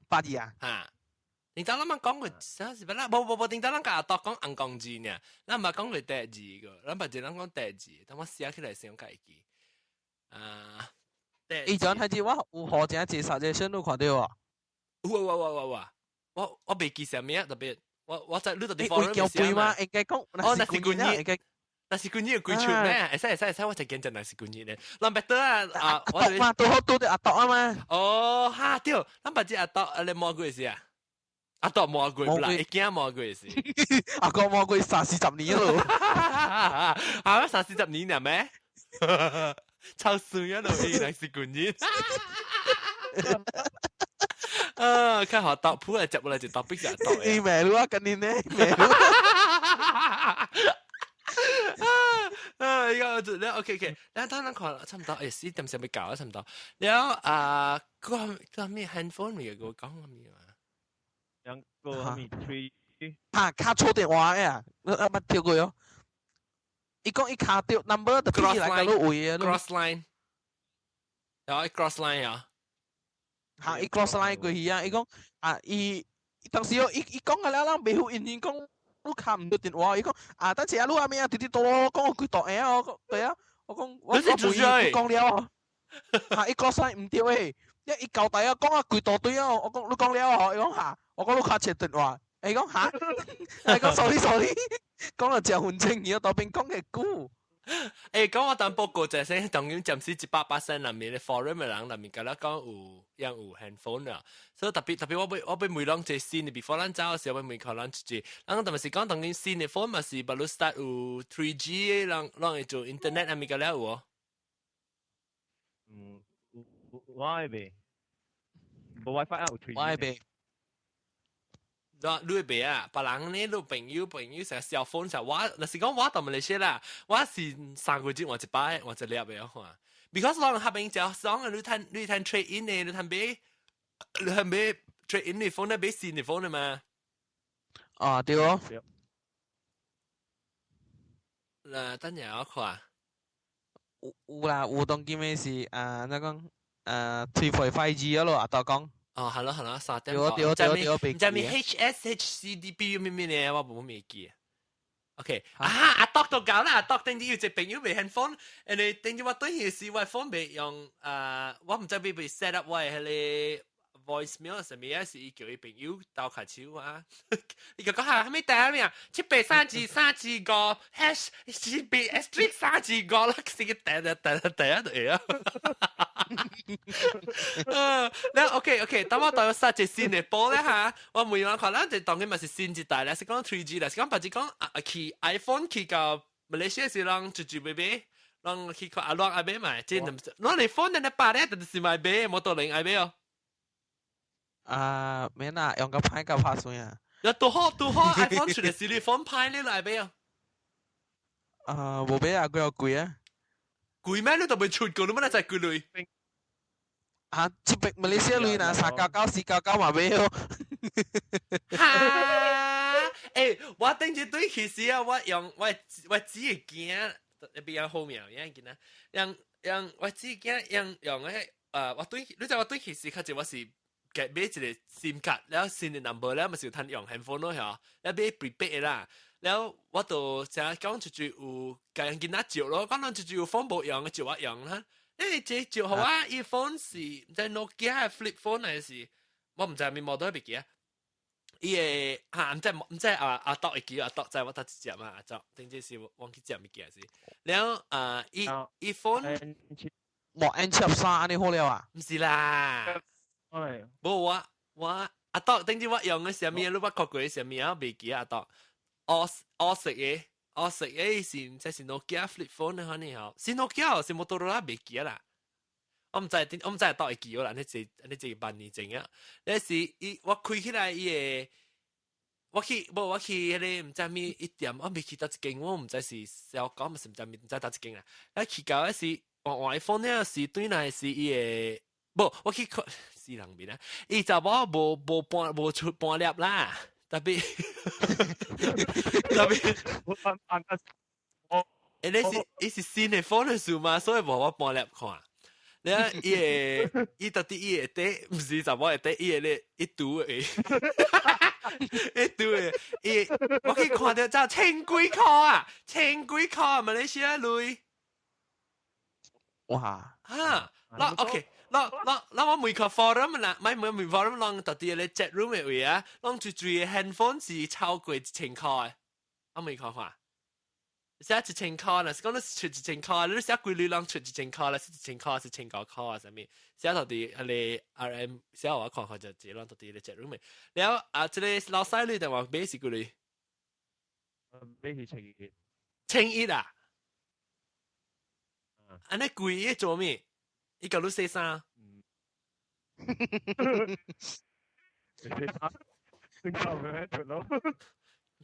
八字啊？嚇！頂早咱們講過啥是不？咱無無無，頂早咱共阿多講紅光字呢，咱毋捌講過第二個，咱白姐咱講第二，等我寫起來先家記。啊，以前睇住我有何正介紹這線你看到無？有有有有有，我我袂記啥物啊，特別。我我在你到底會叫背嗎？應該講，哦，那是舊年，應該那是舊年有幾出咩？會使會使會使，我就見證那是舊年咧。咱別得啊啊！我嘛都好多啲阿多啊嘛。哦，哈對，咱別只阿多啊，你摸過是啊？阿多摸過啦，一驚摸過是。阿哥摸過三四十年咯。啊，三四十年了咩？超衰啊！都原來是舊年。啊，看好到鋪來接過來就到逼就到。你咩路啊？今年呢？咩路？啊，依個就咧，OK OK，咱等咱看差唔多，欸，四點上要搞啊，差唔多。了啊，個個咩 handphone 咪個講咩啊？兩個咩 three？啊，卡錯電話呀！你阿捌聽過喲？伊講伊卡掉 number 就變來個位啊，cross line，有 cross line 啊。嚇！伊 cross line 過去啊！伊講啊，伊當時哦，伊伊講個了，人袂赴應講你卡毋著電話，伊講啊，等下啊，你阿咩啊，直直多講幾多下啊，我對啊，我講我我袂講了哦，嚇！伊 cross line 毋對誒，一伊交代啊，講啊幾多對啊，我講你講了哦，伊講嚇，我講你卡切電話，伊講嚇，伊講 sorry sorry，講了誠分清，伊當邊講個久。欸，講我當報告就係當然暫時100%內面的 forum 的人內面，甲咱講有樣有 handphone 啦，所以特別特別我欲我欲問攏這新的，before 咱走的時候，欲問看咱一隻，咱特別是講當今新的 phone 嘛是，捌你 start 有 3G 的，人攏會做 internet 啊物個了有無？嗯，我會袂，無 WiFi 啊有 3G。我會袂。你會袂啊？別人呢，你朋友朋友成日 cell phone 成我，若是講我到馬來西亞啦，我是3個月換一擺，換一粒的看。Because 攏合邊只，攏你趁你趁 trade in 的，你趁買，你係買 trade in 嘅 phone 咧，買新嘅 phone 啊嘛？啊，對哦。嗱，等陣我看。有有啦，有當今嘅是啊，那講3.5G 咯，阿多講。哦，係咯係咯，三點。對對對對，唔知咩 HSHCDB 咩咩咧，我冇咩記。OK，啊，阿多都搞啦，阿多頂住有一朋友買 handphone，因為頂住我對佢是我 phone 未用，啊，我唔知俾被 set up 我係迄個 voicemail 啥物啊，是伊叫伊朋友鬥卡手啊。伊就講下啥物代咩啊？7832325 hash 七八 asterisk 三二五啦，是個第第第第一對啊。嗯，你 OK OK，等我帶我殺隻新的波咧嚇，我每樣看，咱就當佢咪是新一代咧，是講 3G 啦，是講白只講啊去 iPhone 去到馬來西亞是人直接買買，人去看阿亂愛買嘛，這唔是，攞你 phone 你百咧，就是買買，摩托輪愛買哦。啊，免啦，用個歹個拍算啊。有拄好拄好 iPhone 出嚟是你 phone 歹你來買哦。啊，無買啊，幾貴啊？貴咩？你都未出過，你乜嚟在貴類？啊，這邊馬來西亞鐳若399 499嘛買哦。哈！欸，我頂一對其實啊，我用我我只會驚比較好苗，因為見啊，用用我只驚用用嗰我對，你知我對其實較濟我是買一個 SIM 卡，了後新的 number 了咪是有通用 handphone 咯，嚇，了買 prepaid 啦，了我就成日講一句有共人囡仔借咯，講人一句有 phone 無用，借我用啦。欸，這借予我，伊 phone 是毋知 Nokia flip phone 還是我毋知咪 model 袂記啊。伊個啊，毋知毋知啊阿多會記阿多知我搭一隻嘛，阿多，頂這是忘記食物件是。了啊，伊伊 phone 莫 N73按呢好了啊？毋是啦，無我我阿多頂這我用的啥物，你捌看過啥物啊？袂記阿多，黑黑色的，黑色的是毋知是 Nokia flip phone 的款呢吼，是 Nokia 是 Motorola 袂記啦。我毋知，我毋知阿會記啦，你這你這萬年前啊，那是伊我開起來伊個，我去無我去彼個毋知物一店，我未去佗一間，我毋知是小講，是毋知毋知佗一間啦。啊去到嗰時，換換 iPhone 了是對來是伊個，無我去看死人面啊！伊查某無無搬無出搬粒啦，特別特別，我搬搬個，欸，你是伊是新的 phone 的數嘛，所以無我搬粒看。你睇伊個，伊到底伊會底，毋是查某會底，伊會咧一拄的，一拄的，伊我去看著才千幾箍啊，千幾箍啊，馬來西亞鐳。哇！啊，嗱 OK，嗱嗱嗱我每個 forum 啦，唔係每 forum 攏到底咧 chat room 的位啊，攏最最 handphone 是超過1000箍的，我未看看。寫一千箍啦，是講你出一千箍，你寫幾鐳攏出一千箍啦，是一千箍是1500箍啊，啥物？寫到底彼個 RM 寫我看看就這攏到底咧 chat room 的。了啊，這個老細你電話買是幾鐳？買是千一。千一啊？按呢貴伊做咩？伊共你洗衫？洗衫，先夠咩？咯。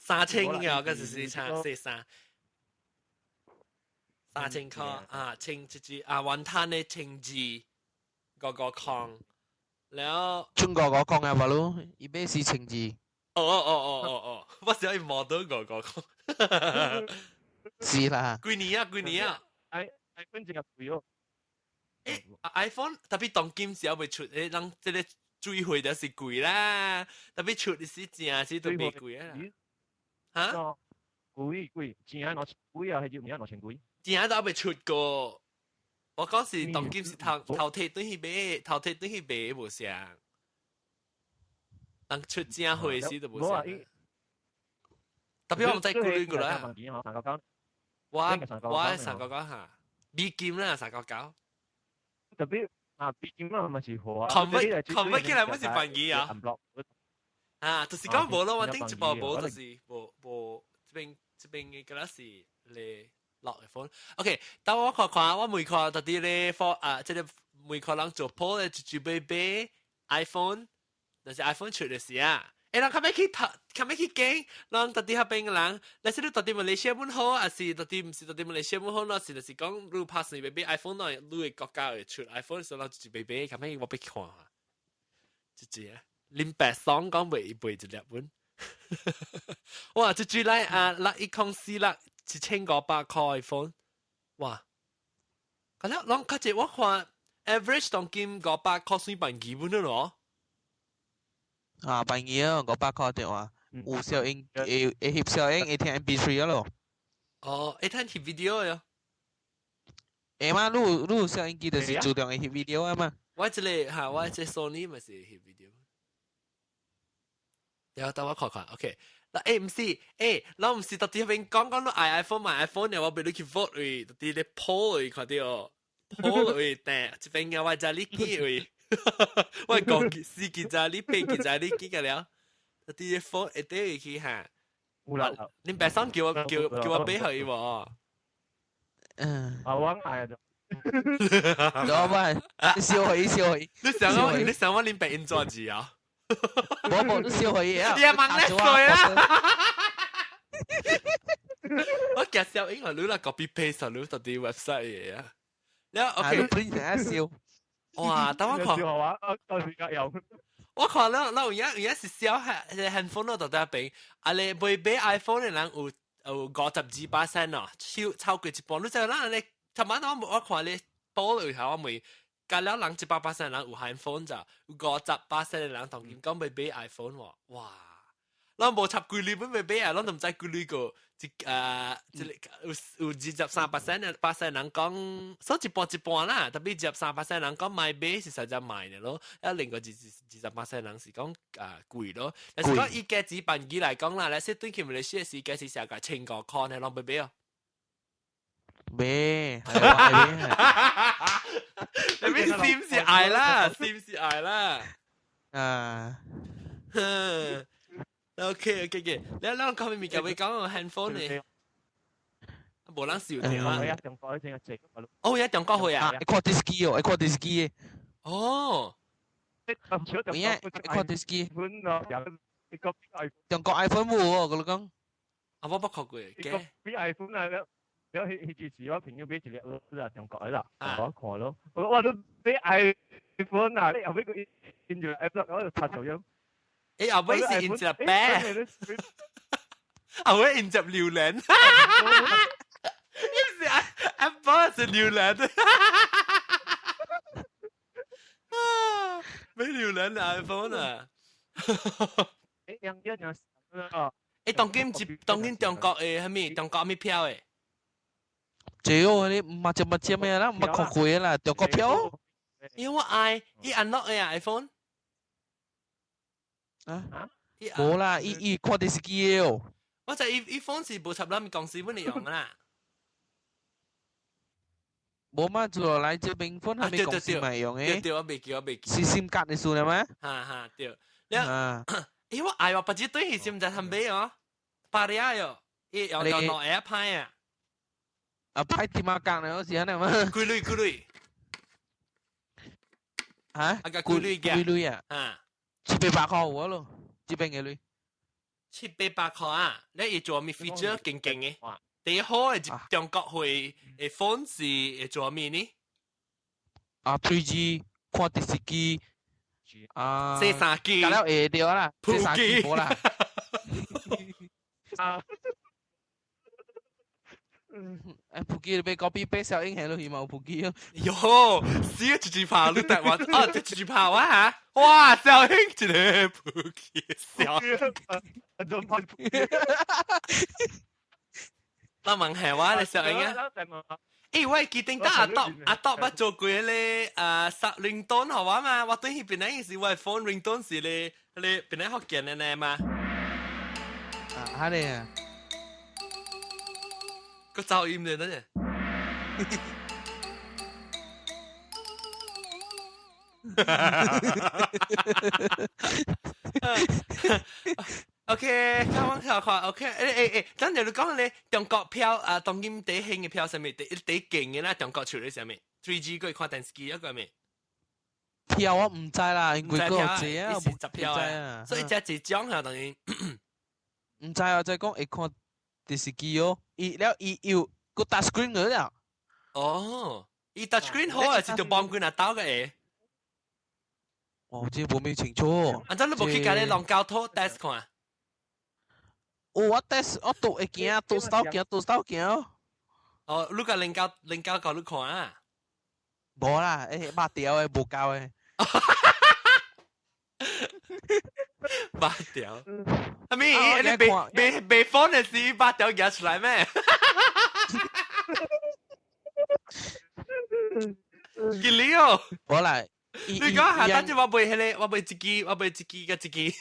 3000啊，嗰時是差洗衫。3000箍啊，千一支啊，雲吞的1255，了中國五空啊，無咯，伊買是千二。哦哦哦哦哦，我想伊摸到五五空。是啦。幾年啊？幾年啊？iPhone 真係貴哦。欸，iPhone 特別當今時猶未出，欸，人這個水貨就是貴啦，特別出的時正是都未貴啊。哈？貴貴，正2000幾啊，還是唔知2000幾？正都猶未出過。我講是當今是頭頭提轉去買，頭提轉去買無相。人出正貨時都無相。特別我毋知幾鐳過來。我我399哈，美金啦399。特別啊，美金啊，嘛是好啊。 convert convert 起來，不是便宜啊。啊，就是講無咯，我頂一部無，就是無無這邊這邊的敢若是咧落的 phone。OK，等我看看，我每看到底咧 for 啊，這個每個人做 poll 咧，就準備買 iPhone，就是 iPhone 出的時啊。欸，人較欲去讀，較欲去揀，人到底彼邊的人，若是你到底馬來西亞本好，還是到底毋是到底馬來西亞本好，若是就是講你拍算欲買 iPhone 咯，你的國家會出 iPhone 時候，人就欲買，較欲我欲看下。這隻林白爽講袂背一粒本。哇！這隻來啊，6104六1500塊 iPhone，哇！咁了，攏較濟我看 average 當今500塊算辦基本咯。啊，辦機啊，500塊電話，有小音，會會翕小影，會聽 MP3 咯。哦，會聽翕 video 喲。會嘛？你有小音機就是自動會翕 video 啊嘛。我這個哈，我這 Sony 咪是翕 video。然後等我看看，OK。嗱，欸，毋是，欸，咱毋是到底彼邊講講你愛 iPhone 買 iPhone 呢，我俾你去 vote 位，到底咧 poll 位看到，poll 位，但這邊嘅我知你幾位，我講四幾隻你八幾隻你幾個了，到底 phone 一對去哈。有啦，恁白桑叫我叫叫我買予伊無？嗯。啊，我愛就。老闆，你笑佢笑佢。你想我你想我恁白因做字啊？無無，你笑佢啊！你問你衰啊！我介紹英文，你啦 copy paste 你到啲 website 嘢啊。了 OK。你 print 下笑。哇！等我看。笑話，我到時間有。我看了，那有影有影是小 handphone 咯，到底邊。啊，你買買 iPhone 的人有有52%哦，超超過一半。你知影你，頭晚我我看你報了下我問。隔了人100%人有 handphone 咋，有50%的人當今講欲買 iPhone 喎，哇！咱無插幾鐳本欲買啊，咱都毋知幾鐳個，一啊，一個有有23% 的 percent 人講，所以一半一半啦，特別23% 人講買買是實在買的咯，啊另外20% 人是講啊貴咯。但是講以價錢辦機來講啦，來說對起馬來西亞時價是上個1500塊呢，攏欲買哦。買，係買。你邊是唔是愛啦？是唔是愛啦？啊。 OK OK OK，你咱講物件欲講 handphone 呢？無人笑聽啊！哦，有中國貨啊！會看電視機哦，會看電視機。哦，有影會看電視機。中國 iPhone 無哦，我講。啊，我捌看過。比 iPhone 啊！了彼彼時我朋友買一粒啊，中國的啦，我看咯，我我都買 iPhone 啊，你後尾佢印住 Apple，我就插手樣。欸，後尾是印一粒白，後尾印隻榴蓮，伊是 Apple 是榴蓮，買榴蓮 iPhone 啊！欸，樣樣樣，欸，當今一當今中國的啥物？中國啥物票的？這個你毋捌食捌食咩啦，毋捌看過啦，中國票。因為我愛伊 unlock 的 iPhone。啊？無啦，伊伊看電視機的哦。我就伊伊 phone 是無插咱公司本來用啦。無嘛，做來這邊 phone 係咪公司咪用的？對對，我袂記，我袂記。是 SIM 卡的數了嗎？哈哈，對。了，欸，我愛我別只對是毋知通買哦，巴里亞喲，伊用到兩下歹啊。啊，歹點啊講咧，是按呢嗎？幾鐳幾鐳？嚇？啊個幾鐳幾鐳啊？啊，七八百塊有咯，這邊嘅鐳。七八百塊啊！你會做咩 feature 勁勁嘅？第一好嘅中國會嘅 phone 是會做咩呢？啊，3G 看電視機，啊，四三機，搞了會對啦，四三機無啦。啊。誒，普機被 copy paste 小英係咯，起碼有普機哦。喲，死一直拍你台灣，哦，一直拍我嚇，哇，小英一個普機笑。咱問下我咧，小英啊。欸，我記得阿當阿當捌做過迄個啊，設 ringtone 予我嘛，我對彼邊仔是我的 phone ringtone 是咧，彼個邊仔福建的呢嘛。啊，哈咧啊。個噪音咧，等陣。OK，看我看看，OK，欸欸欸，咱就講咧，中國票啊，當今第興的票啥物？第第勁的啦，中國出的啥物？3G 過看電視機一個咩？票我毋知啦，因為個濟啊，是十票啊，所以這一種啊，等於毋知啊，就講會看電視機哦，伊了伊有個 touch screen 個了。哦，伊 touch screen 好啊，是就幫佢拿刀個會。我這無咩清楚。啊，真你無去共你龍交托 test 看？有我 test 我都會行，都手行，都手行。哦，你共龍交龍交教你看啊？無啦，抹掉的，無夠的。抹掉。阿咪，你被被被封的時抹掉夾出來咩？幾哩哦？無啦。你講下單就我背迄個，我背一支，我背一支佮一支。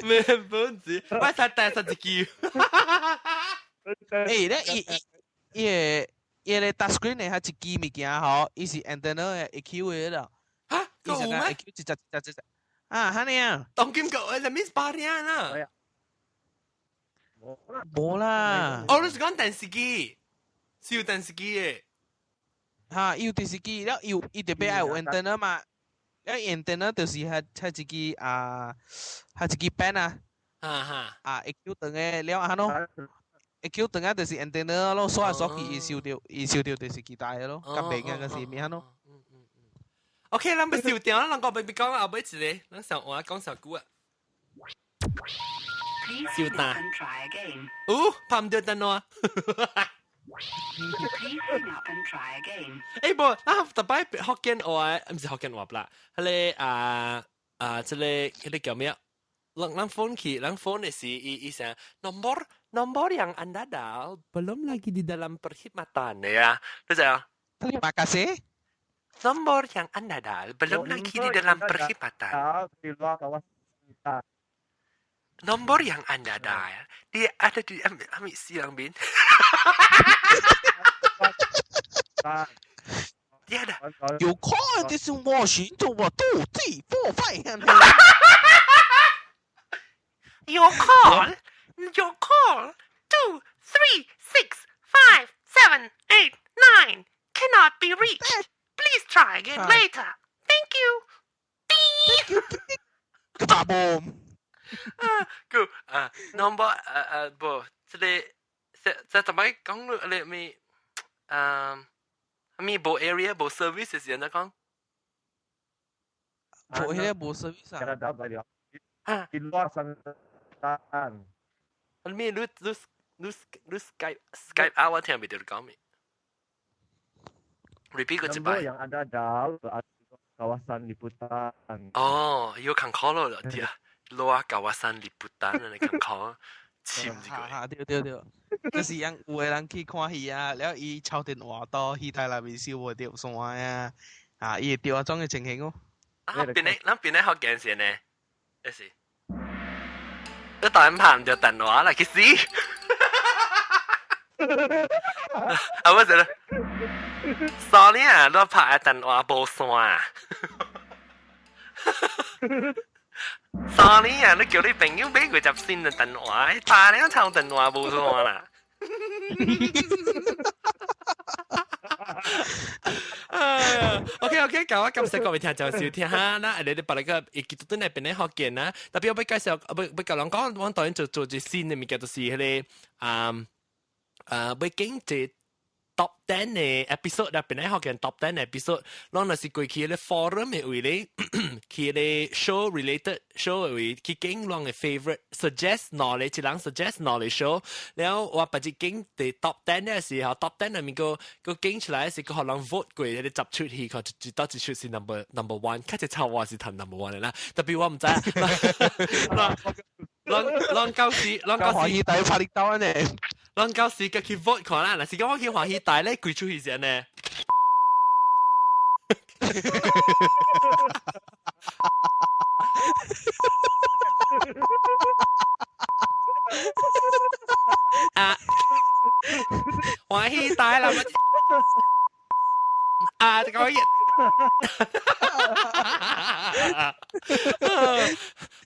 咩本子？我才帶十一支。欸，咧伊伊伊個伊個 touch screen 的彼一支物件吼，伊是 antenna 的會 Q 的啦。哈？伊是會 Q 一隻一隻一隻。啊，按呢啊？當今個那面八點啦。無啦。哦，你是講電視機，是有電視機的。哈，伊有電視機，了伊伊特別愛有 antenna 嘛，了 antenna 就是彼彼一支啊，彼一支 pen 啊，哈哈，啊，會 Q 長的了按喏，會 Q 長啊就是 antenna 咯，刷來刷去伊收著，伊收著電視機台的咯，較袂個是物按喏。 OK，咱欲收掉啦，咱講欲講後尾一个，咱上話講上久啊。收單。哦，拍毋著電話。欸，無，啊，逐擺福建話，毋是福建話啦，彼个啊啊，這个彼个叫咩？人人 phone 去，人 phone 的是伊伊啥 nombor nombor yang anda dial belum lagi di dalam perkhidmatan ya. 你知啊？Terima kasih. Nombor yang anda dial belum lagi di dalam perkhidmatan. Nombor yang anda dial dia ada di ambil ambil siang bin. 爹的，有可能就是我行動我肚子破費。 Your call, your call, 2, 3, 6, 5, 7, 8, 9 cannot be reached. Please try again later. Thank you. Thank you. Goodbye. 啊，個啊，number 啊啊不，這個這這怎麼講你咪啊？咪無 area 無 service 是按怎講？無彼個無 service 啊。啊。咪你你你你 Skype Skype 啊，我聽袂著你講咩？Repeat 過一擺。 Yang anda dial kawasan liputan。哦，有看考了了，對啊，luar kawasan liputan 你看考，簽一個。對對對，就是人有的人去看戲啊，了伊抄電話到戲台內面收無著線啊，啊，伊會著按怎的情形哦。啊，邊個咱邊個福建先呢？這是，你當然拍毋著電話啦，去死！啊，不是啦，sorry 啊，你拍的電話無線啊。Sorry 啊，你叫你朋友買過隻新的電話，打了抄電話無線啦。OK OK，夠啊，感謝各位聽眾收聽哈。那你哋把那個會記得轉來邊咧福建啊，特別我欲介紹，欲欲共人講，我當然做做一新的物件，就是彼个啊啊，欲經一 top 10 的 episode 啦，邊咧福建 top 10 的 episode，攏若是過去彼个 forum 的位咧，去彼个 show related show 的位去揀攏的 favorite suggest 兩个一人 suggest 兩個 show，了我別日揀佇 top 10 的時候，top 10 內面閣閣揀出來是閣予人 vote 過，彼个十出戲看一到一出是 number one，較濟臭我是頭 number one 的啦，特別我毋知。咱咱到時，咱到時歡喜台拍你刀呢？咱到時閣去 vote 看啦，若是講我去歡喜台咧，幾出戲先呢？啊！歡喜台啦！啊！這個嘢。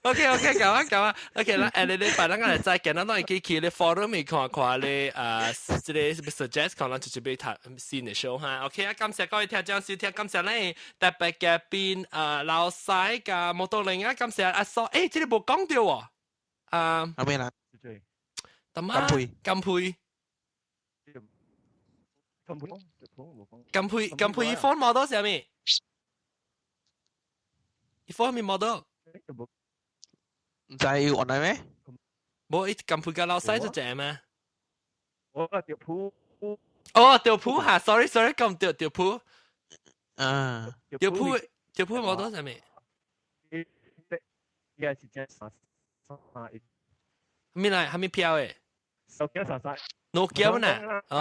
OK OK，夠啊夠啊，OK 啦，誒你你擺咱個來再見，咱攏會記去咧 forum 面看看咧，啊，這個 suggest 看咱就準備睇新的 show 哈。OK 啊，感謝各位聽眾收聽，感謝咱特別嘉賓啊老師佮摩托玲啊，感謝阿蘇，欸，這個無講著喎，啊，阿咩啦？金佩，金佩。金佩，金佩，phone 冇多啥物？ iPhone 係咩 model？唔知要按嚟咩？無，伊撳配個老細就正咩？我個條鋪。哦，條鋪嚇，sorry sorry，撳條條鋪。嗯。條鋪條鋪 model 係咩？應該是正三三一。咩嚟？係咩票誒？手機三三。諾基亞呢？哦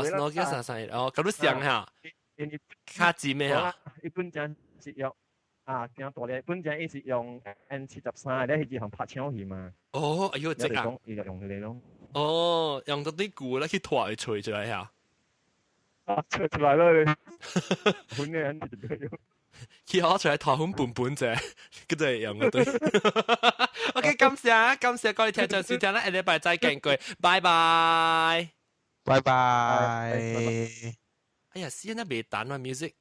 哦，諾基亞三三一，哦，咁都像嚇。卡字咩啊？一般正是用啊，正大咧，本正伊是用 N73，咧係行拍槍去嘛。哦，哎呦，這啊！伊就用佢哋咯。哦，用到啲鼓咧去拖佢吹出來嚇。啊，吹出來咯！本嘅人就用。去學出來拖粉本本啫，佢就用嗰對。OK，感謝啊，感謝各位聽眾收聽啦，下禮拜再見過，拜拜，拜拜。哎呀，死人都未彈啊，music。